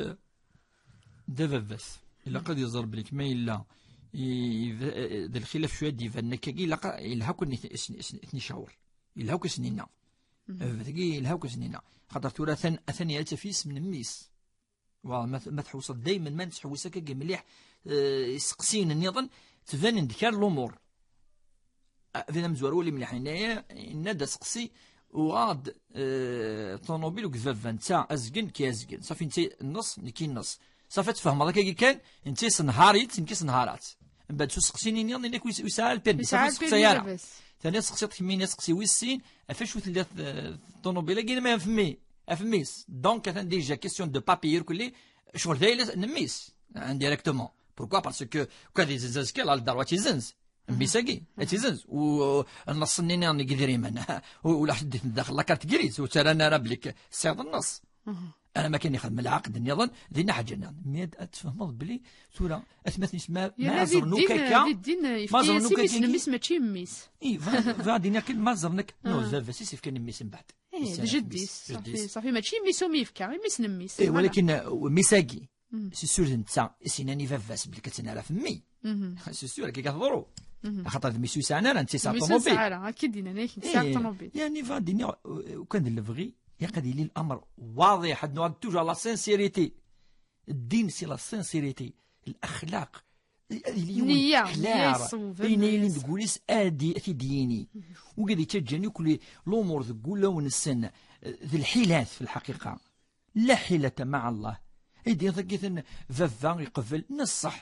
d ababat. Ilaq ad yeẓer belli ma yella i, i, d, d lxilaf cwiya d-ibanen akkagi, ilaq a-, ilha akk ad ten-, ad ten-, ad ten-icawer. Ilha akk ad sen-inna. Ababat-agi ilha akk ad sen-inna. Xaṭer tura atan, atan yerra-tt ɣef yisem n mmi-s. Wa, ma t-, ma tḥewseḍ daymen ma nettḥewwis akkagi mliḥ, eh, iseqsiyen nniḍen, ttbanen-d kra n lumuṛ. Ah, din amezwaru wali mliḥ, yenna-, yenna-d aseqsi, uɣeɣ-d, eh, ṭunubil deg baba, netta azgen, nekki azgen. Safi, netta nneṣ, nekki nneṣ. Safi, ad tfehmeḍ akka kan, netta yessenhar-itt, nekk yessenhar-tt. Mbeɛd s useqsi-nni nniḍen, nekk ur yesɛi ara lpirmi, safi, ur seqsay ara. Tani seqsiḍ kemmini aseqsi wis sin, ɣef acu tella t-, ṭunubil-agi, ma ɣef mmi, ɣef mmi-s. Donc, atan déjà question de papier, irkelli, ccɣel d ayla n mmi-s, indirectement. Pourquoi? Parce que, uka ad izenz azekka, la, ldaṛwa ad tizenz. Mmi-s-agi, ad tizenz. U, u, nneṣ-nni nniḍen deg idrimen. U, ulac ddit daxel la carte grise, ur ttarran ara belli tesɛiḍ nneṣ. Ara ma kan ixdem lɛaqed nniḍen, dinna ḥaǧa nniḍen. Mi ad, ad tfehmeḍ belli tura atmaten-is ma, ma ẓren akk akka, di ddin, ma ẓren akk akka, mmi-s mačči mmi-s. I, va, va, dinna kan ma ẓren akk, no, d baba-s i s-ifkan mmi-s mbeɛd. Eh, d jeddi-s, safi, safi, mačči mmi-s umi yefka, mmi-s n mmi-s. Eh, walakin, uh, mmi-s-agi, c'est sûr d netta i s-yennan i baba-s belli ad tt-nerr ɣef mmi. C'est sûr, akka teḍru. Axaṭer d mmi-s ur yesɛan ara, netta yesɛa ṭunubil. Ara, akka i d-yennan, ak-, yesɛa ṭunubil. Yani, va, dinna, uh, kan d lebɣi, ilaq ad yili l'amr waḍiḥ, ad nuɣal toujours à la sincérité. Ddin, c'est la sincérité, l'axlaq, ad yili yiwen clair, ayen yellan deg wul-is ad t-id-yini. Wigad yettaǧǧan akk li-, l'umur deg wulawen-nsen, eh, d lḥilat, fi lḥaqiqa. La ḥilata maɛa Allah. Ay d-yenna tagi, baba yeqbel, neṣṣeḥ.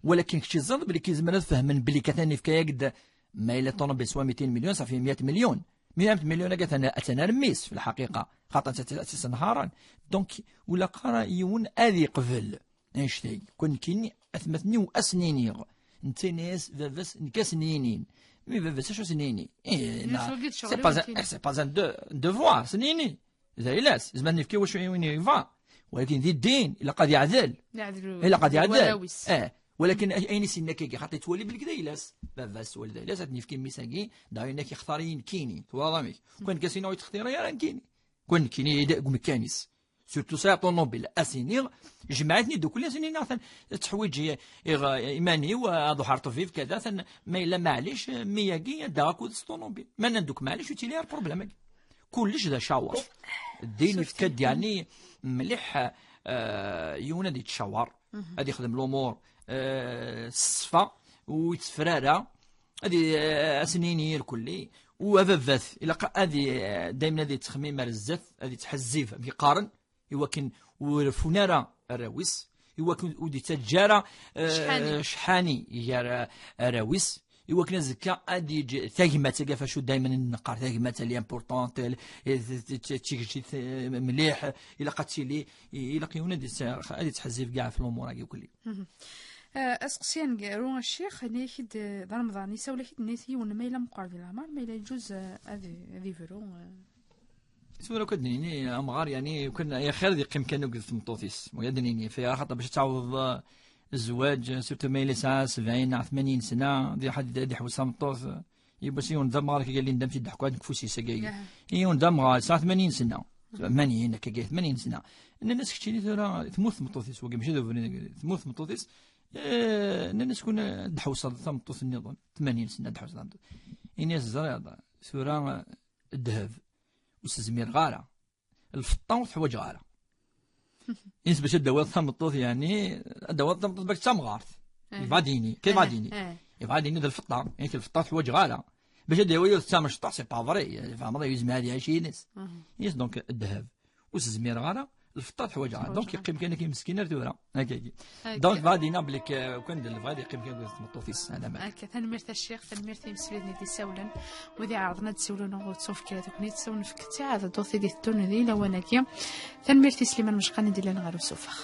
Walakin kečč teẓriḍ belli yezmer ad fehmen belli katan yefka-yak-d, ma yella ṭunubil teswa mitin milyon, safi meyya milyon. Meyya milyon-agi atan, atan ar mmi-s, fi lḥaqiqa. Xaṭer ad tt-, ad tt-isenharen. Donc, ur ilaq ara yiwen ad yeqbel annect-agi. Kan nekkini, atmaten-iw ad sen-iniɣ. Netta yenna-yas baba-s, nekk ad sen-inin. Mi baba-s acu ad sen-yini? Eh, c'est pas un, c'est pas un de-, devoir, ad sen-yini. D ayla-s, zman nefki wacu i win yebɣa. Walakin di ddin, ilaq ad yeɛdel. Ilaq ad yeɛdel. Eh, walakin a-, ayen i s-yenna akka, xaṭi yettwali belli d ayla-s. Baba-s wala d ayla-s, ad nefki mmi-s-agi, da yenna-k ixtar-iyi nekkini, twalaḍ amek. Kan kas-inu ur yettextir ara nekkini. Kan nekkini d umekkan-is. Surtout sɛiɣ ṭunubil, ad s-iniɣ, jemɛ-iten-id dukli, ad s-iniɣ, atan, teḥwiǧ i, i, iman-iw, ad uḥer ṭbib, kada, atan, ma yella maɛlic, mmi-agi, ad d-aɣ akud s ṭunubil. Ma nnan-d akk maɛlic, ur ttili ara problème-agi. Kullec d acawer. Ddin ifka-d, yeɛni, mliḥ, eh, yiwen ad yettcawer, ad yexdem lumuṛ, eh, s ṣṣfa, ur yetteffer ara, ad y-, eh, ad sen-yini irkelli, u ababat, ilaq ad y-, daymen ad yettxemmim ar zdat, ad yettḥezzib, am yeqqaren, iwakken ur reffun ara arraw-is, iwakken ur d-yettaǧǧa ara, eh, cḥani gar, eh, arraw-is, iwakken azekka ad yeǧǧ tagmat-agi, ɣef acu daymen neqqar, tagmat elle est importante, elle, eh, t-, t-, t-, tigejdit, eh, mliḥ, ilaq ad tili, ilaq yiwen ad yett-, ad yettḥezzib kkaɛ ɣef lumuṛ-agi ukli. Eh, aseqsi aneggaru, a ccix, yenna-ak-d, eh, d Remḍan, isawel-ak-id, yenna-ak yiwen ma yella meqqer di leɛmer, ma yella yeǧǧuz, eh, ad, ad ibru, eh. Tura akk ad d-nini amɣar, yeɛni, kan, ya xir ad yeqqim kan akked tmeṭṭut-is. Wa ad d-nini, fi axaṭer bac ad tɛawdeḍ, eh, zzwaǧ, surtout ma yella yesɛa sebɛin neɣ tmanyin sna, di ḥedd ad iḥewwes tameṭṭut, yiwwas yiwen d amɣar akka yallin d am-t-id-ḥku ad nekk ufus-is akka. Yiwen d amɣar, yesɛa tmanyin sna. Tmanyin, akka, tmanyin sna. Nnan-as, keččini tura, tmut tmeṭṭut-is, wagi mačči d ubrid, tmut tmeṭṭut-is, eh, nnan-as, kun ad d-tḥewwseḍ tameṭṭut nniḍen, tmanyin sna ad d-tḥewwseḍ tameṭṭut. Ini-as, ẓriɣ, tura, ddheb, ur s-zmireɣ ara. Lfeṭṭa ur t-ḥwaǧeɣ ara. Ins bac ad d-tawiḍ tameṭṭut, yeɛni, ad d-tawiḍ tameṭṭut bak d tamɣart. Yebɣa ad d-yini, kif ad d-yini? Yebɣa ad d-yini d lfeṭṭa, yeɛni lfeṭṭa ur t-ḥwaǧeɣ ara. Bac ad d-yawi yiwet d tamecṭuḥt, c'est pas vrai. Tfehmeḍ, yezmer ad iɛic yid-s. Yes, donc, ddheb. Ur s-zmireɣ ara, lfeṭṭa ur t-ḥwaǧeɣ ara. Donc, yeqqim kan akka meskin ar tura. Akka, akka. Donc, bɣa ad d-iniɣ belli k-, kan d lebɣi ad yeqqim kan akked tmeṭṭut-is, ala ma. Akka, tanemmirt a ccix, tanemmirt i yimsefliden i d-isawlen, wid iɛerḍen ad d-siwlen ur ttufk ara tagnit, ur nefk ttiɛad ddurt i d-iteddun di lawan-agi. Tanemmirt i Sliman Mecqan i d-illan ɣer usuffeɣ.